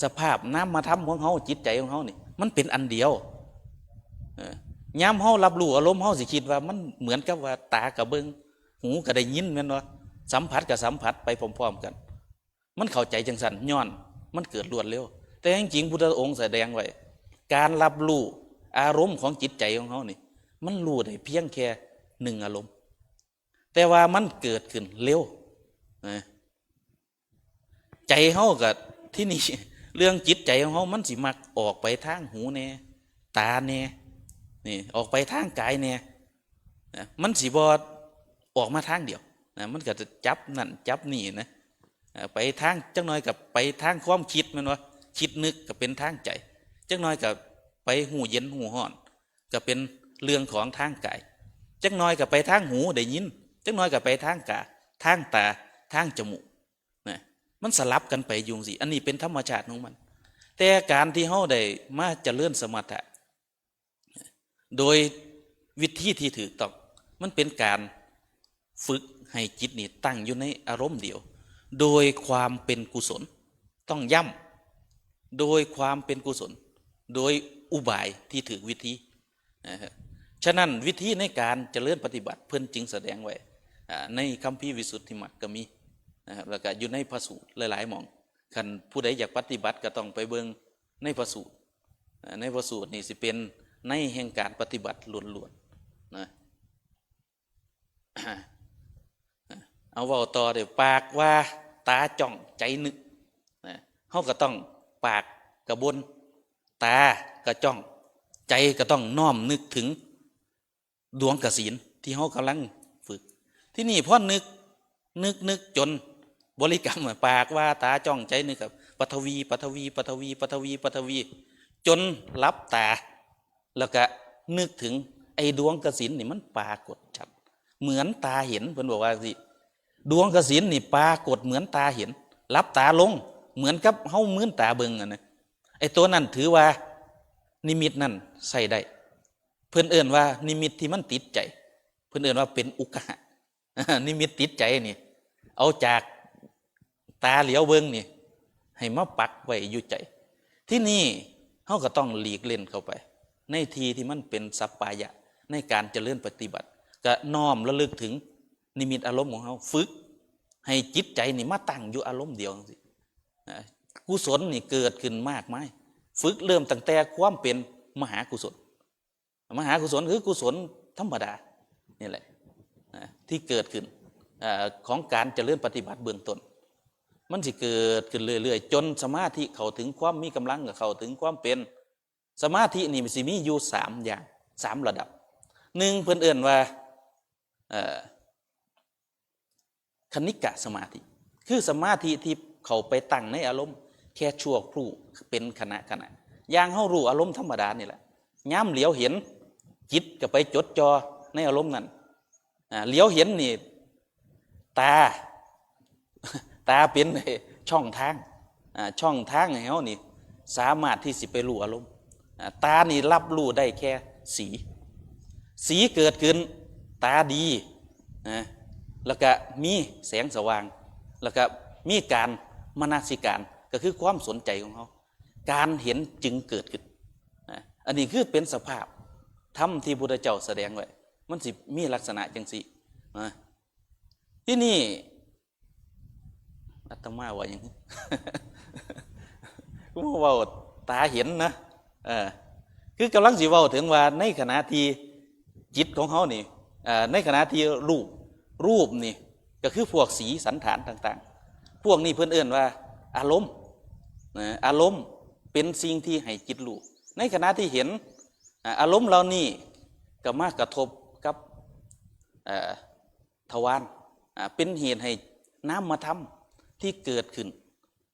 สภาพนามธรรมของเฮา จิตใจของเฮานี่ มันเป็นอันเดียว เออ ยามเฮารับรู้อารมณ์ เฮาสิคิดว่ามันเหมือนกับว่าตาก็เบิ่ง หูก็ได้ยินแม่นบ่ สัมผัสก็สัมผัสไปพร้อมๆกัน มันเข้าใจจังซั่น ย้อนมันเกิดรวดเร็ว แต่จริงๆพุทธองค์แสดงไว้ การรับรู้อารมณ์ของจิตใจของเฮานี่ มันรู้ได้เพียงแค่หนึ่งอารมณ์ แต่ว่ามันเกิดขึ้นเร็วนะ ใจเฮาก็ ที่นี่ เรื่องจิตใจของเฮามันสิมักออกไปทางหูแน่ ตาแน่ นี่ ออกไปทางกายแน่นะ มันสิบ่ออกมาทางเดียวนะ มันก็จะจับนั่นจับนี่นะ อ่า ไปทาง จักหน่อยก็ไปทางความคิดแม่นบ่ คิดนึกก็เป็นทางใจ จักหน่อยก็ไปฮู้เย็นฮู้ร้อน ก็เป็นเรื่องของทางกาย จักหน่อยก็ไปทางหูได้ยิน จักหน่อยก็ไปทางกา ทางตา ทางจมูกนะ มันสลับกันไปอยู่จังซี้ อันนี้เป็นธรรมชาติของมัน แต่การที่เฮาได้มาเจริญสมถะ โดยวิธีที่ถูกต้อง มันเป็นการฝึกให้จิตนี่ตั้งอยู่ในอารมณ์เดียว โดยความเป็นกุศล ต้องย้ำ โดยความเป็นกุศล โดยอุบายที่ถูกวิธีนะครับ ฉะนั้นวิธีในการเจริญปฏิบัติเพิ่นจึงแสดงไว้ อ่า ในคัมภีร์วิสุทธิมรรคก็มีนะครับ แล้วก็อยู่ในพระสูตรหลายๆหม่อง คันผู้ใดอยากปฏิบัติก็ต้องไปเบิ่งในพระสูตร อ่า ในพระสูตรนี่สิเป็นในแห่งการปฏิบัติล้วนๆนะ เอาเว้าต่อเด้อ ปากว่าตาจ้องใจนึกนะ เฮาก็ต้องปากกะบ่น ตากะจ้อง ใจก็ต้องน้อมนึกถึงดวงกสิณที่เฮากำลังฝึก ที่นี่พอนึก นึก นึกจนบริกรรม ปากว่าตาจ้องใจนึกกับปฐวี ปฐวี ปฐวี ปฐวี ปฐวี จนหลับตา แล้วก็นึกถึงไอ้ดวงกสิณนี่มันปรากฏชัด เหมือนตาเห็น เพิ่นบอกว่าสิ ดวงกสิณนี่ปรากฏเหมือนตาเห็น หลับตาลง เหมือนกับเฮามืนตาเบิ่งอะนะ ไอ้ตัวนั้นถือว่านิมิตนั่นใช้ได้ เพิ่นเอิ้นว่านิมิตที่มันติดใจ เพิ่นเอิ้นว่าเป็นอุกขะ นิมิตติดใจนี่ เอาจากตาเหลียวเบิ่งนี่ ให้มาปักไว้อยู่ใจ ที่นี่เฮาก็ต้องหลีกเล่นเข้าไป ในที่ที่มันเป็นสัปปายะ ในการเจริญปฏิบัติ ก็น้อมระลึกถึงนิมิตอารมณ์ของเฮา ฝึกให้จิตใจนี่มาตั้งอยู่อารมณ์เดียวจังซี้นะ กุศลนี่เกิดขึ้นมากมาย ฝึกเริ่มตั้งแต่ความเป็นมหากุศล มหากุศลคือกุศลธรรมดานี่แหละนะ ที่เกิดขึ้น อ่า ของการเจริญปฏิบัติเบื้องต้น มันสิเกิดขึ้นเรื่อยๆ จนสมาธิเข้าถึงความมีกำลัง ก็เข้าถึงความเป็น สมาธินี่มันสิมีอยู่สามอย่าง สามระดับ หนึ่ง เพิ่นเอิ้นว่า เอ่อ คณิกะสมาธิ คือสมาธิที่เข้าไปตั้งในอารมณ์แค่ชั่วครู่ เป็นขณะขณะ อย่างเฮารู้อารมณ์ธรรมดานี่แหละ ยามเหลียวเห็น จิตก็ไปจดจ่อในอารมณ์นั้น อ่า เหลียวเห็นนี่ ตา ตาเป็นช่องทาง อ่า ช่องทางให้เฮานี่ สามารถที่สิไปรู้อารมณ์ อ่า ตานี่รับรู้ได้แค่สี สีเกิดขึ้น ตาดีนะ แล้วก็มีแสงสว่าง แล้วก็มีการมนสิการ ก็คือความสนใจของเฮา การเห็นจึงเกิดขึ้นนะ อันนี้คือเป็นสภาพธรรมที่พุทธเจ้าแสดงไว้ มันสิมีลักษณะจังซี้นะ ที่นี่ อาตมาว่าหยัง คือเว้าตาเห็นนะ เออ คือกำลังสิเว้าถึงว่าในขณะที่จิตของเฮานี่ เอ่อ ในขณะที่รูป รูปนี่ ก็คือพวกสีสันฐานต่างๆ พวกนี้เพิ่นเอิ้นว่าอารมณ์นะ อารมณ์เป็นสิ่งที่ให้จิตรู้ ในขณะที่เห็น อ่า อารมณ์เหล่านี้ ก็มากระทบกับ เอ่อ ทวาร อ่า เป็นเหตุให้นามธรรมที่เกิดขึ้น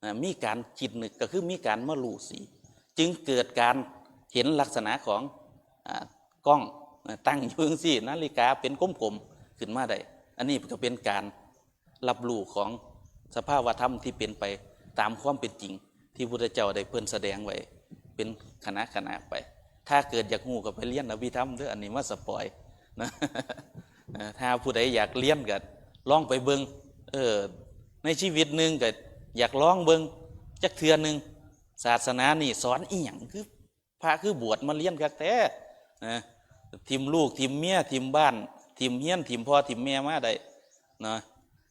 อ่า มีการคิดนึก ก็คือมีการมารู้สี จึงเกิดการเห็นลักษณะของ อ่า กล้อง อ่า ตั้งอยู่จั่งซี้ นาฬิกาเป็นกลมๆขึ้นมาได้ อันนี้ก็เป็นการรับรู้ของสภาวธรรมที่เป็นไปตามความเป็นจริง ที่พุทธเจ้าได้เพิ่นแสดงไว้เป็นขณะๆไป ถ้าเกิดอยากรู้ก็ไปเรียนอภิธรรมเด้อ อันนี้มาสปอยนะ เอ่อ ถ้าผู้ใดอยากเรียนก็ลองไปเบิ่ง เออ ในชีวิตหนึ่งก็อยากลองเบิ่งจักเทื่อหนึ่ง ศาสนานี่สอนอีหยัง คือพระคือบวชมาเรียนคักแท้นะ ถิ่มลูกถิ่มเมียถิ่มบ้านถิ่มเฮียนถิ่มพ่อถิ่มแม่มาได้นะ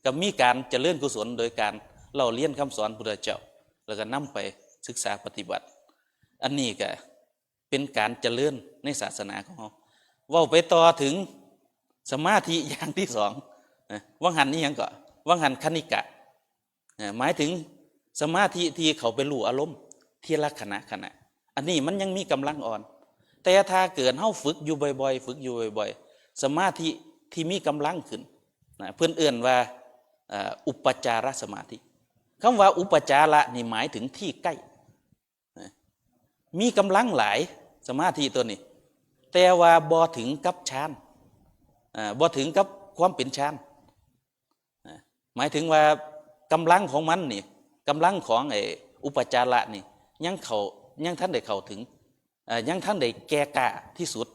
ก็มีการเจริญกุศลโดยการเล่าเรียนคำสอนพุทธเจ้า แล้วก็นำไปศึกษาปฏิบัติ อันนี้ก็เป็นการเจริญในศาสนาของเรา เว้าไปต่อถึงสมาธิอย่างที่สองนะ วังหันนี่ยังก็ วังหันคณิกะ อ่า หมายถึงสมาธิที่เข้าไปรู้อารมณ์ทีละขณะขณะ อันนี้มันยังมีกำลังอ่อน แต่ถ้าเกิดเฮาฝึกอยู่บ่อยๆ ฝึกอยู่บ่อยๆ สมาธิที่มีกำลังขึ้นนะ เพิ่นเอิ้นว่า เอ่อ อุปจารสมาธิ คำว่าอุปจาระนี่หมายถึงที่ใกล้นะ มีกำลังหลาย สมาธิตัวนี้ แต่ว่าบ่ถึงกับฌาน อ่า บ่ถึงกับความเป็นฌาน อ่า หมายถึงว่ากำลังของมันนี่ กำลังของไอ้อุปจาระนี่ ยังเข้า ยังทันได้เข้าถึง เอ่อ ยังทันได้แก่กล้าที่สุด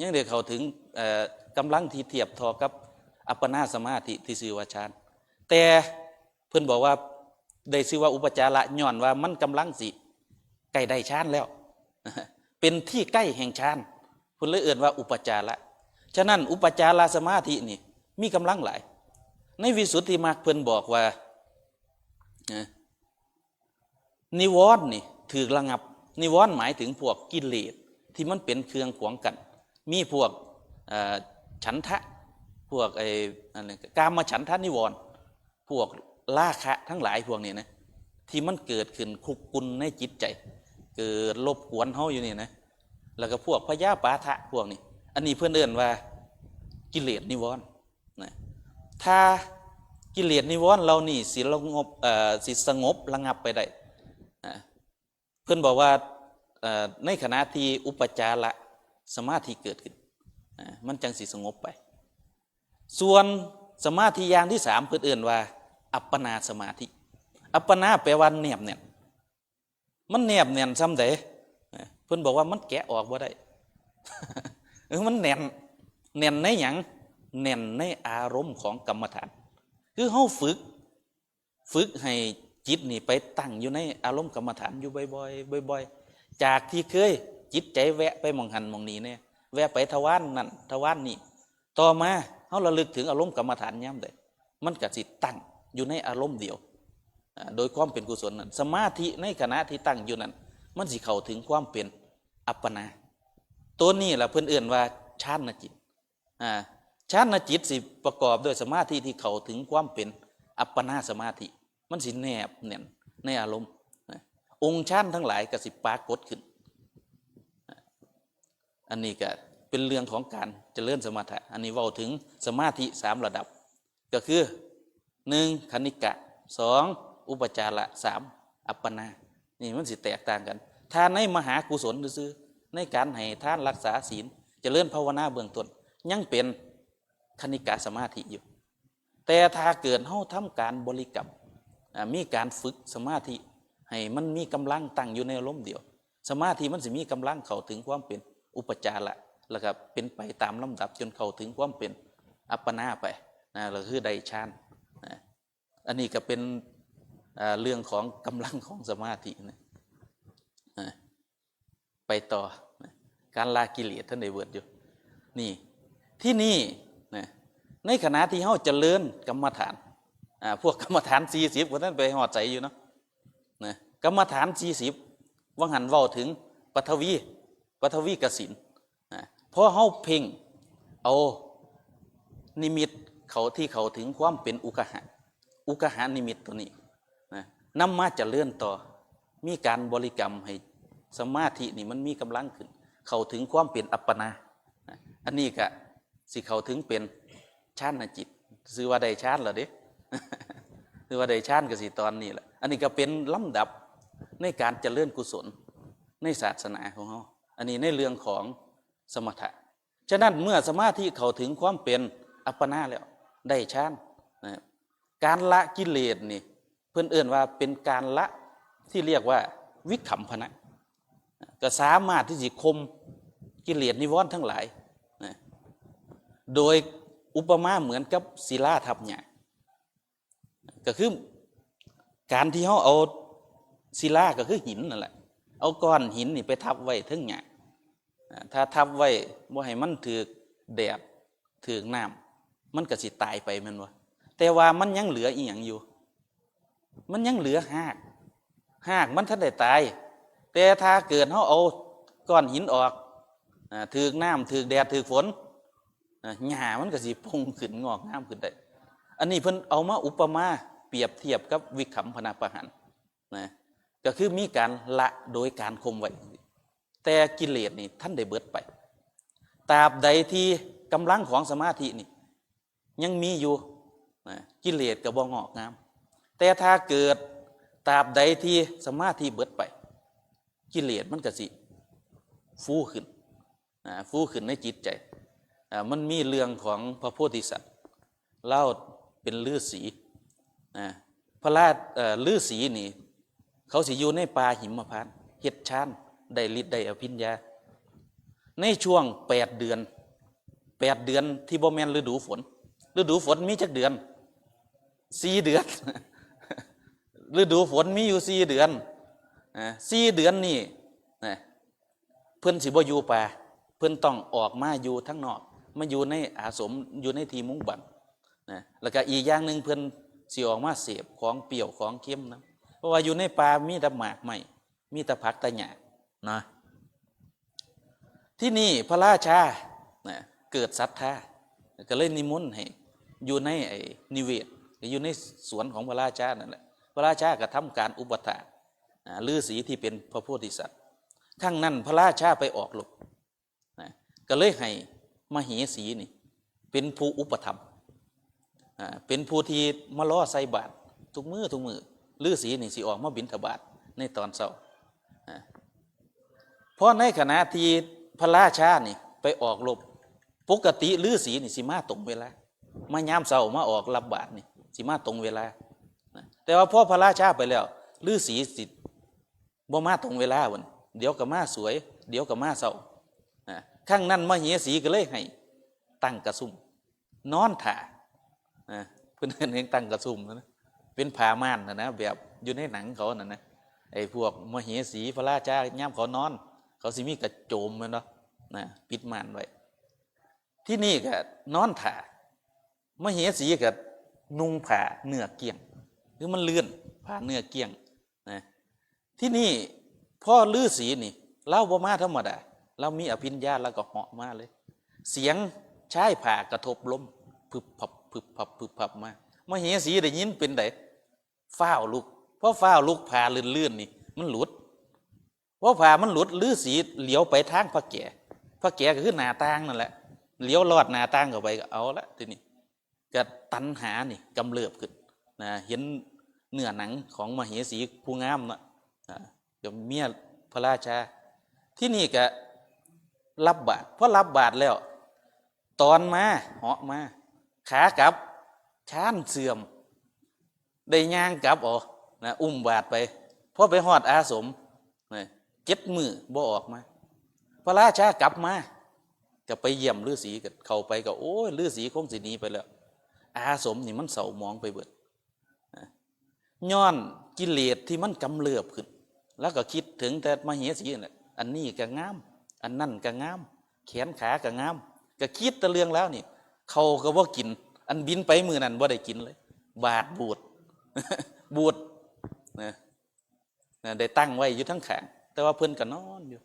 ยังได้เข้าถึง เอ่อ กำลังที่เทียบเท่ากับอัปปนาสมาธิที่ชื่อว่าฌาน แต่เพิ่นบอกว่าได้ชื่อว่าอุปจาระ ย้อนว่ามันกำลังสิใกล้ได้ฌานแล้ว เป็นที่ใกล้แห่งฌาน เพิ่นเลยเอิ้นว่าอุปจาระ ฉะนั้นอุปจารสมาธินี่มีกำลังหลาย ในวิสุทธิมรรคเพิ่นบอกว่านะ นิวรณ์นี่ถูกระงับ นิวรณ์หมายถึงพวกกิเลสที่มันเป็นเครื่องขวางกั้น มีพวก เอ่อ ฉันทะ พวกไอ้ อันนั้น กามฉันทะนิวรณ์ พวกราคะทั้งหลายพวกนี้นะ ที่มันเกิดขึ้นคุกกุ่นในจิตใจ เกิดรบกวนเฮาอยู่นี่นะ แล้วก็พวกพยาบาทะพวกนี้ อันนี้เพิ่นเอิ้นว่ากิเลสนิวรณ์นะ ถ้ากิเลสนิวรณ์เหล่านี้สิสงบ เอ่อ สิสงบระงับไปได้นะ เพิ่นบอกว่า เอ่อ ในขณะที่อุปจารสมาธิเกิดขึ้น อ่า มันจั่งสิสงบไป ส่วนสมาธิอย่างที่สามเพิ่นเอิ้นว่าอัปปนาสมาธิ อัปปนาแปลว่าแนบแน่น มันแนบแน่นส่ำใด อ่า เพิ่นบอกว่ามันแกะออกบ่ได้ เออ มันแน่น แน่นในหยัง แน่นในอารมณ์ของกรรมฐาน คือเฮาฝึก ฝึกให้จิตนี่ไปตั้งอยู่ในอารมณ์กรรมฐานอยู่บ่อยๆ บ่อยๆ จากที่เคยจิตใจแวะไปหม่องหั้นหม่องนี้แน่ แวะไปทวารนั่นทวารนี้ ต่อมาเฮาระลึกถึงอารมณ์กรรมฐานยามใด มันก็สิตั้งอยู่ในอารมณ์เดียว อ่า โดยความเป็นกุศลนั่น สมาธิในขณะที่ตั้งอยู่นั่น มันสิเข้าถึงความเป็นอัปปนา ตัวนี้ล่ะเพิ่นเอิ้นว่าฌานจิต อ่า ฌานจิตสิประกอบด้วยสมาธิที่เข้าถึงความเป็นอัปปนาสมาธิ มันสิแนบแน่นในอารมณ์นะ องค์ฌานทั้งหลายก็สิปรากฏขึ้น อันนี้ก็เป็นเรื่องของการเจริญสมถะ อันนี้เว้าถึงสมาธิสามระดับ ก็คือ หนึ่ง คณิกะ สอง อุปจาระ สาม อัปปนา นี่มันสิแตกต่างกัน ถ้าในมหากุศลซื่อๆ ในการให้ทานรักษาศีล เจริญภาวนาเบื้องต้น ยังเป็นคณิกะสมาธิอยู่ แต่ถ้าเกิดเฮาทำการบริกรรม อ่า มีการฝึกสมาธิให้มันมีกำลังตั้งอยู่ในอารมณ์เดียว สมาธิมันสิมีกำลังเข้าถึงความเป็นอุปจาระ แล้วก็เป็นไปตามลำดับจนเข้าถึงความเป็นอัปปนาไปนะ แล้วคือได้ฌานนะ อันนี้ก็เป็น อ่า เรื่องของกำลังของสมาธินะ อ่า ไปต่อนะ การละกิเลสท่านได้เวิร์ดอยู่ นี่ ที่นี่นะ ในขณะที่เฮาเจริญกรรมฐาน อ่า พวกกรรมฐานสี่สิบ พวกท่านไปฮอดไสอยู่เนาะ นะ กรรมฐานสี่สิบ ว่าหันเว้าถึงปฐวี ปฐวีกสิณนะ พอเฮาเพ่งเอานิมิตเข้าที่เข้าถึงความเป็นอุกหะ อุกหานิมิตตัวนี้นะ นำมาเจริญต่อ มีการบริกรรมให้สมาธินี่มันมีกำลังขึ้น เข้าถึงความเป็นอัปปนา อันนี้ก็สิเข้าถึงเป็นฌานจิต ชื่อว่าได้ฌานแล้วเด้ ชื่อว่าได้ฌานก็สิตอนนี้แหละ อันนี้ก็เป็นลำดับในการเจริญกุศลในศาสนาของเรา อันนี้ในเรื่องของสมถะ ฉะนั้นเมื่อสมาธิเข้าถึงความเป็นอัปปนาแล้ว ได้ฌานนะ การละกิเลสนี่ เพิ่นเอิ้นว่าเป็นการละที่เรียกว่าวิคัมภนะ ก็สามารถที่สิข่มกิเลสนิวรณ์ทั้งหลายนะ โดยอุปมาเหมือนกับศิลาทับหญ้า ก็คือการที่เราเอาศิลาก็คือหินนั่นแหละ เอาก้อนหินนี่ไปทับไว้เทิงหญ้า อ่า ถ้าทับไว้บ่ให้มันถืกแดดถืกน้ำ มันก็สิตายไปแม่นบ่ แต่ว่ามันยังเหลืออีหยังอยู่ มันยังเหลือฮาก ฮากมันทันได้ตาย แต่ถ้าเกิดเราเอาก้อนหินออก อ่า ถืกน้ำถืกแดดถืกฝน อ่า หญ้ามันก็สิปงขึ้นงอกงามขึ้นได้ อันนี้เพิ่นเอามาอุปมาเปรียบเทียบกับวิคัมภนะปหานนะ ก็คือมีการละโดยการข่มไว้ แต่กิเลสนี่ทันได้เบิดไป ตราบใดที่กำลังของสมาธินี่ยังมีอยู่นะ กิเลสก็บ่งอกงาม แต่ถ้าเกิดตราบใดที่สมาธิเบิดไป กิเลสมันก็สิฟูขึ้นนะ ฟูขึ้นในจิตใจ อ่า มันมีเรื่องของพระโพธิสัตว์ ลาวเป็นฤาษีนะ พระราช เอ่อ ฤาษีนี่ เขาสิอยู่ในป่าหิมพานต์ เฮ็ดฌาน ได้ฤทธิ์ได้อภิญญา ในช่วงแปดเดือน แปดเดือนที่บ่แม่นฤดูฝน ฤดูฝนมีจักเดือน สี่เดือน ฤดูฝนมีอยู่สี่เดือน อ่า สี่เดือนนี่นะ เพิ่นสิบ่อยู่ป่า เพิ่นต้องออกมาอยู่ทางนอก มาอยู่ในอาสม อยู่ในที่มุงบังนะ แล้วก็อีกอย่างหนึ่งเพิ่นสิออกมาเสพของเปรี้ยวของเค็มนะ เพราะว่าอยู่ในป่ามีแต่หมากไม้ มีแต่ผักแต่หญ้านะ ที่นี่พระราชานะ เกิดศรัทธา ก็เลยนิมนต์ให้อยู่ในไอ้นิเวศ ก็อยู่ในสวนของพระราชานั่นแหละ พระราชาก็ทำการอุปัฏฐาก อ่า ฤาษีที่เป็นพระโพธิสัตว์ ครั้งนั้นพระราชาไปออกรบนะ ก็เลยให้มเหสีนี่ เป็นผู้อุปถัมภ์ อ่า เป็นผู้ที่มารอใส่บาตรทุกมื้อทุกมื้อ ฤาษีนี่สิออกมาบิณฑบาตในตอนเช้า อ่า เพราะในขณะที่พระราชานี่ไปออกรบ ปกติฤาษีนี่สิมาตรงเวลา มายามเช้ามาออกรับบาตรนี่ สิมาตรงเวลานะ แต่ว่าพอพระราชาไปแล้ว ฤาษีสิบ่มาตรงเวลาบัดนี้ เดี๋ยวก็มาสวย เดี๋ยวก็มาเช้านะ ครั้งนั้นมเหสีก็เลยให้ตั้งกระซุม นอนถ่านะ เพิ่นเอิ้นให้ตั้งกระซุมนะ เป็นผ้าม่านนะนะ แบบอยู่ในหนังเขานั่นนะ ไอ้พวกมเหสีพระราชายามเขานอน เขาสิมีกระโจมแม่นบ่นะ ปิดม่านไว้ ที่นี่ก็นอนถ่า มเหสีก็นุ่งผ้าเนื้อเกี้ยง คือมันเลื่อน ผ้าเนื้อเกี้ยงนะ ที่นี่พ่อฤาษีนี่ ลาวบ่มาธรรมดา ลาวมีอภิญญา ลาวก็เหาะมาเลย เสียงชายผ้ากระทบลม พึบพับ พึบพับ พึบพับมา มเหสีได้ยินเป็นได ฟ้าวลุก พอฟ้าวลุก ผ้าลื่นๆนี่ มันหลุด พอผ้ามันหลุด ฤาษีเหลียวไปทางผาแก้ ผาแก้ก็คือหน้าต่างนั่นแหละ เหลียวลอดหน้าต่างเข้าไปก็เอาละ ทีนี้ก็ตัณหานี่กำเริบขึ้นนะ เห็นเนื้อหนังของมเหสีผู้งามเนาะ อ่า กับเมียพระราชา ที่นี่ก็รับบาตร พอรับบาตรแล้ว ตอนมาเหาะมา ขากลับฌานเสื่อม ได้ย่างกลับเอานะ อุ้มบาตรไป พอไปฮอดอาสมนะ เจ็ดมื้อบ่ออกมา พระราชากลับมา ก็ไปเยี่ยมฤาษี ก็เข้าไปก็ โอ้ย ฤาษีคงสิหนีไปแล้ว อาสมนี่มันเศร้าหมองไปเบิดนะ ย้อนกิเลสที่มันกำเริบขึ้น แล้วก็คิดถึงแต่มเหสีนั่นแหละ อันนี้ก็งาม อันนั่นก็งาม แขนขาก็งาม ก็คิดแต่เรื่องแล้วนี่ เขาวก็บ่กิน อันบินไปมื้อนั้นบ่ได้กินเลย บาตรบูด บูดนะ นะ ได้ตั้งไว้อยู่ทั้งข้าง แต่ว่าเพิ่นก็นอนอยู่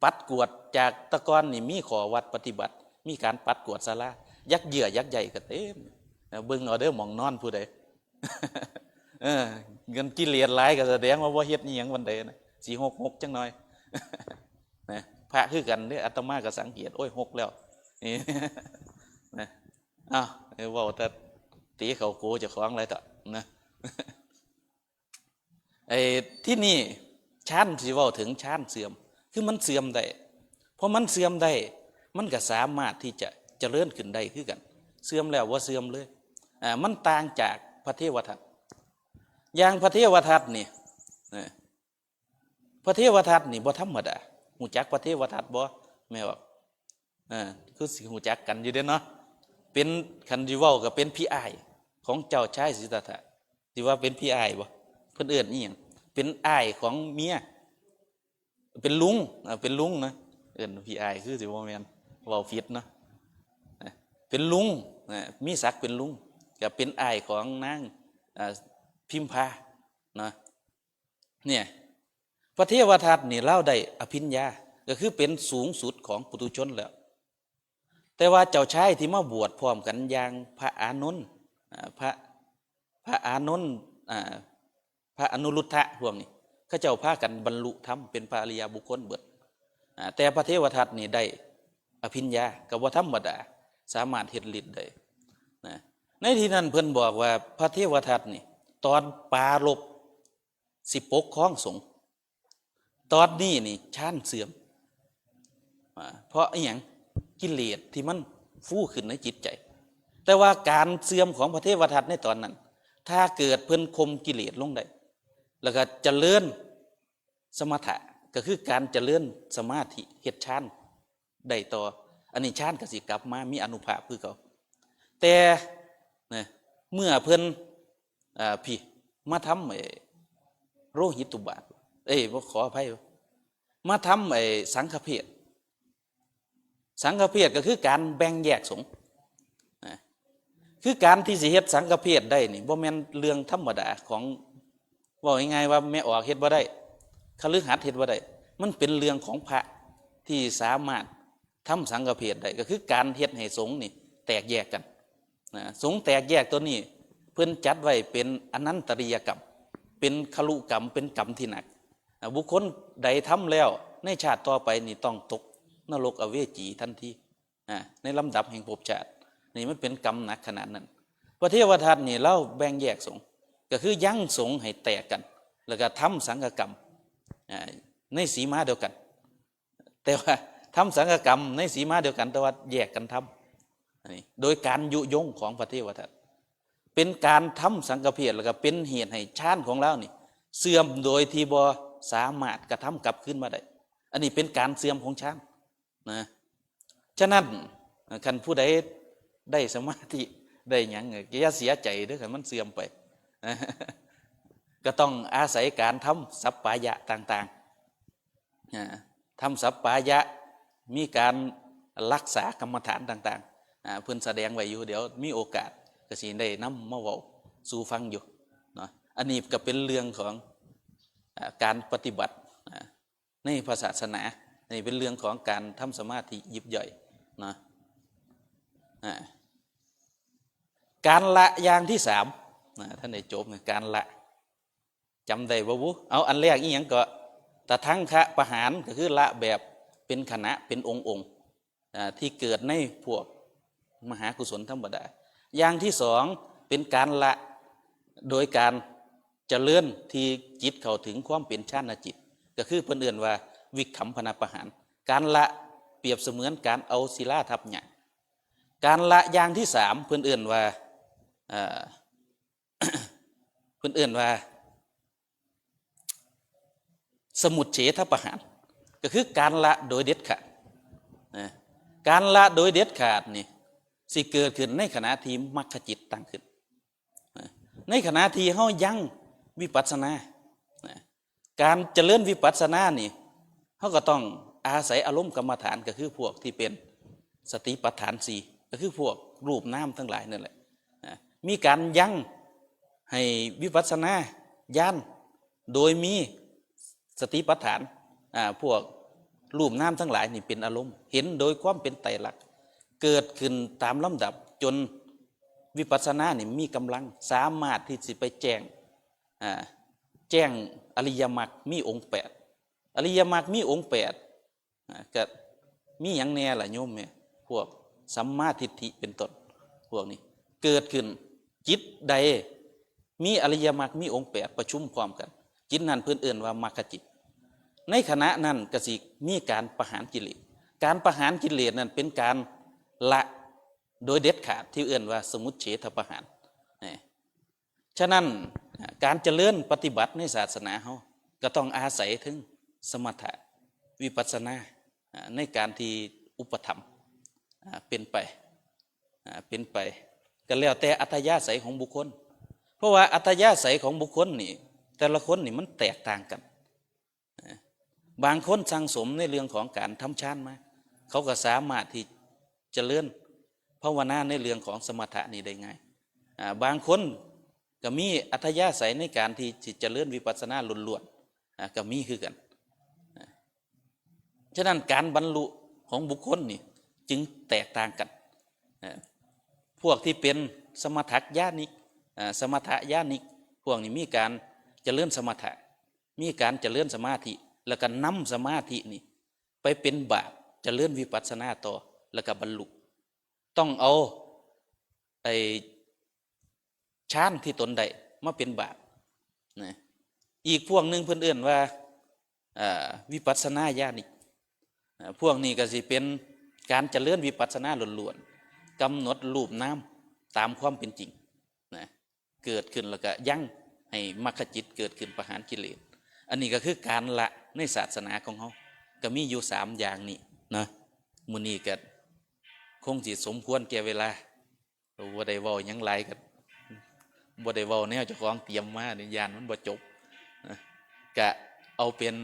ปัดกวาด จากแต่ก่อนนี่มีข้อวัดปฏิบัติ มีการปัดกวาดศาลา ยักเยื้อยักใยก็เต็มนะ เบิ่งเอาเด้อ หม่องนอนผู้ใด เออ เงินกิเลสหลายก็แสดงว่าบ่เฮ็ดอีหยังปานใดนะ สิหกหกจังหน่อย นะ พระคือกันเด้อ อาตมาก็สังเกต โอ้ย หกแล้ว นี่นะอ้าวเว้าแต่ตีเขาโกเจ้าของอะไรต่อนะ ไอ้ที่นี่ฌานสิเว้าถึงฌานเสื่อม คือมันเสื่อมได้ เพราะมันเสื่อมได้ มันก็สามารถที่จะเจริญขึ้นได้คือกัน เสื่อมแล้วว่าเสื่อมเลยอ่ามันต่างจากพระเทวทัตอย่างพระเทวทัตนี่นะพระเทวทัตนี่บ่ธรรมดาฮู้จักพระเทวทัตบ่แม่บอกอ่าคือสิฮู้จักกันอยู่เด้เนาะเป็นคันสิเว้าก็เป็นพี่อ้ายของเจ้าชายสิทธัตถะ สิว่าเป็นพี่อ้ายบ่เพิ่นเอิ้นอีหยังเป็นอ้ายของเมียเป็นลุงอ่าเป็นลุงนะเอิ้นพี่อ้ายคือสิบ่แม่นเว้าผิดเนาะอ่าเป็นลุงอ่ามีศักดิ์เป็นลุงก็เป็นอ้ายของนางอ่าพิมพาเนาะเนี่ยพระเทวทัตนี่ลาวได้อภิญญาก็คือเป็นสูงสุดของปุถุชนแล้ว แต่ว่าเจ้าชายที่มาบวชพร้อมกันอย่างพระอานนท์อ่าพระพระอานนท์อ่าพระอนุรุทธะพวกนี้เขาเจ้าพากันบรรลุธรรมเป็นพระอริยบุคคลเบิดอ่าแต่พระเทวทัตนี่ได้อภิญญาก็บ่ธรรมดาสามารถเฮ็ดฤทธิ์ได้นะในที่นั้นเพิ่นบอกว่าพระเทวทัตนี่ตอนปรารภสิปกครองสงฆ์ ตอนนี้นี่ฌานเสื่อมอ่าเพราะอหยังกิเลสที่มันฟูขึ้นในจิตใจ แต่ว่าการเสื่อมของพระเทวทัตในตอนนั้น ถ้าเกิดเพิ่นข่มกิเลสลงได้ แล้วก็เจริญสมถะก็คือการเจริญสมาธิเฮ็ดฌานได้ต่อ อันนี้ฌานก็สิกลับมามีอานุภาพคือเก่าแต่นะเมื่อเพิ่นอ่าพี่มาทำไอ้โลหิตตุบาทเอ้ยบ่ขออภัยมาทำไอ้สังฆเพศสังฆเพศก็คือการแบ่งแยกสงฆ์นะคือการที่สิเฮ็ดสังฆเพศได้นี่บ่แม่นเรื่องธรรมดาของเว้าง่ายๆว่าแม่ออกเฮ็ดบ่ได้คฤหัสถ์เฮ็ดบ่ได้มันเป็นเรื่องของพระที่สามารถ ทำสังฆเพศได้ก็คือการเฮ็ดให้สงฆ์นี่แตกแยกกันนะสงฆ์แตกแยกตัวนี้เพิ่นจัดไว้เป็นอนันตริยกรรม เป็นคลุกรรมเป็นกรรมที่หนักอ่ะบุคคลใดทำแล้วในชาติต่อไปนี่ต้องตกนรกอเวจีทันทีอ่ะในลำดับแห่งภพชาติ นี่มันเป็นกรรมหนักขนาดนั้น พระเทวทัตนี่เล่าแบ่งแยกสงฆ์ก็คือยั้งสงฆ์ให้แตกกัน แล้วก็ทำสังฆกรรมอ่ะในสีมาเดียวกัน แต่ว่าทำสังฆกรรมในสีมาเดียวกันแต่ว่าแยกกันทำอันนี้โดยการยุยงของพระเทวทัตเป็นการทำสังฆเพศแล้วก็เป็นเหตุให้ฌานของเรานี่เสื่อมโดยที่บ่สามารถกระทำกลับคืนมาได้ อันนี้เป็นการเสื่อมของฌานนะฉะนั้นคันผู้ใดได้สมาธิได้หยังก็อย่าเสียใจเด้อคันมันเสื่อมไปก็ต้องอาศัยการทำสัปปายะต่างๆ อ่าทำสัปปายะ มีการรักษากรรมฐานต่างๆอ่าเพิ่นแสดงไว้อยู่เดี๋ยวมีโอกาสก็สิได้นำมาเว้าสู่ฟังอยู่เนาะอันนี้ก็เป็นเรื่องของอ่าการปฏิบัติอ่าในพระศาสนานี่เป็นเรื่องของการทำสมาธิยิบย่อยเนาะอ่าการละอย่างที่สามนะท่านได้จบนะการละ จำได้บ่บุเอาอันแรกอีหยังก็ตะทังคะประหารก็คือละแบบเป็นขณะเป็นองค์องค์อ่าที่เกิดในพวกมหากุศลธรรมดา อย่างที่สองเป็นการละโดยการเจริญที่จิตเข้าถึงความเป็นฌานจิต ก็คือเพิ่นเอิ้นว่าวิคัมพนาประหาร การละเปรียบเสมือนการเอาศิลาทับหญ้าการละอย่างที่สามเพิ่นเอิ้นว่าเอ่อ เพิ่นเอิ้นว่า สมุจเฉทประหาร ก็คือการละโดยเด็ดขาดนะการละโดยเด็ดขาดนี่สิเกิดขึ้นในขณะที่มรรคจิตตั้งขึ้นนะในขณะที่เฮายังวิปัสสนานะการเจริญวิปัสสนานี่เฮาก็ต้องอาศัยอารมณ์กรรมฐานก็คือพวกที่เป็นสติปัฏฐานสี่ก็คือพวกรูปนามทั้งหลายนั่นแหละนะมีการยั้ง ให้วิปัสสนาญาณโดยมีสติปัฏฐานอ่าพวกรูปนามทั้งหลายนี่เป็นอารมณ์ เห็นโดยความเป็นไตรลักษณ์ เกิดขึ้นตามลำดับจนวิปัสสนานี่มีกำลังสามารถที่จะไปแจ้งอ่าแจ้งอริยมรรคมีองค์แปดอริยมรรคมีองค์แปด อ่าก็มีหยังแน่ล่ะโยมเนี่ยพวก สัมมาทิฏฐิเป็นต้น พวกนี้เกิดขึ้น จิตใดมีอริยมรรค มีองค์แปดประชุมพร้อมกัน จิตนั้นเพิ่นเอิ้นว่ามรรคจิต ในขณะนั้นก็สิมีการประหารกิเลส การประหารกิเลสนั้นเป็นการละโดยเด็ดขาดที่เอิ้นว่าสมุจเฉทประหาร นี่ ฉะนั้น อ่า การเจริญปฏิบัติในศาสนาเฮาก็ต้องอาศัยถึงสมถะวิปัสสนา อ่า ในการที่อุปถัมภ์ อ่า เป็นไป อ่า เป็นไป ก็แล้วแต่อัธยาศัยของบุคคล เพราะว่าอัธยาศัยของบุคคลนี่ แต่ละคนนี่มันแตกต่างกัน อ่า บางคนสั่งสมในเรื่องของการทำฌานมา เขาก็สามารถที่เจริญภาวนาในเรื่องของสมถะนี่ได้ง่าย อ่า บางคนก็มีอัธยาศัยในการที่จะเจริญวิปัสสนาล้วนๆ อ่า ก็มีคือกัน อ่า ฉะนั้นการบรรลุของบุคคลนี่จึงแตกต่างกัน อ่า พวกที่เป็นสมถญาณิก อ่า สมถญาณิก พวกนี้มีการเจริญสมถะ มีการเจริญสมาธิ แล้วก็นำสมาธินี่ไปเป็นบาตรเจริญวิปัสสนาต่อ แล้วก็บรรลุ ต้องเอาไอ้ฌานที่ตนได้มาเป็นบาตร นะ อีกพวกหนึ่งเพิ่นเอิ้นว่า อ่า วิปัสสนาญาณิก อ่า พวกนี้ก็สิเป็นการเจริญวิปัสสนาล้วนๆ กำหนดรูปนามตามความเป็นจริง นะ เกิดขึ้นแล้วก็ยังให้มรรคจิตเกิดขึ้นประหารกิเลส อันนี้ก็คือการละในศาสนาของเฮา ก็มีอยู่สามอย่างนี้นะ มื้อนี้ก็คงสิสมควรแก่เวลา บ่ได้เว้าหยังหลายก็บ่ได้เว้าแนวเจ้าของเตรียมมานี่ ย้านมันบ่จบ นะ ก็เอาเป็น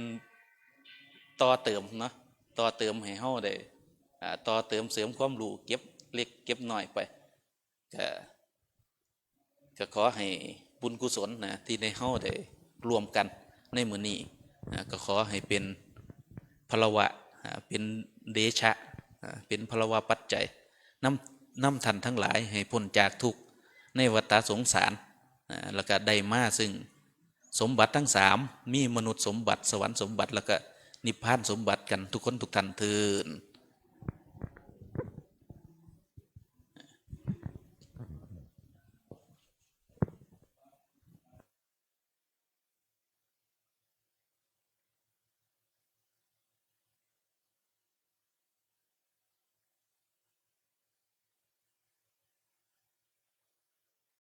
ต่อเติมเนาะ ต่อเติมให้เฮาได้ อ่า ต่อเติมเสริมความรู้ เก็บเล็กเก็บน้อยไป ก็ ก็ขอให้บุญกุศลนะ ที่ได้เฮาได้ร่วมกันในมื้อนี้นะ ก็ขอให้เป็นพลวะ อ่า เป็นเดชะ อ่า เป็นพลวะปัจจัย นำ นำท่านทั้งหลายให้พ้นจากทุกข์ในวัฏสงสาร อ่า แล้วก็ได้มาซึ่งสมบัติทั้งสาม มีมนุษย์สมบัติ สวรรค์สมบัติ แล้วก็นิพพานสมบัติกันทุกคนทุกท่านเทอญ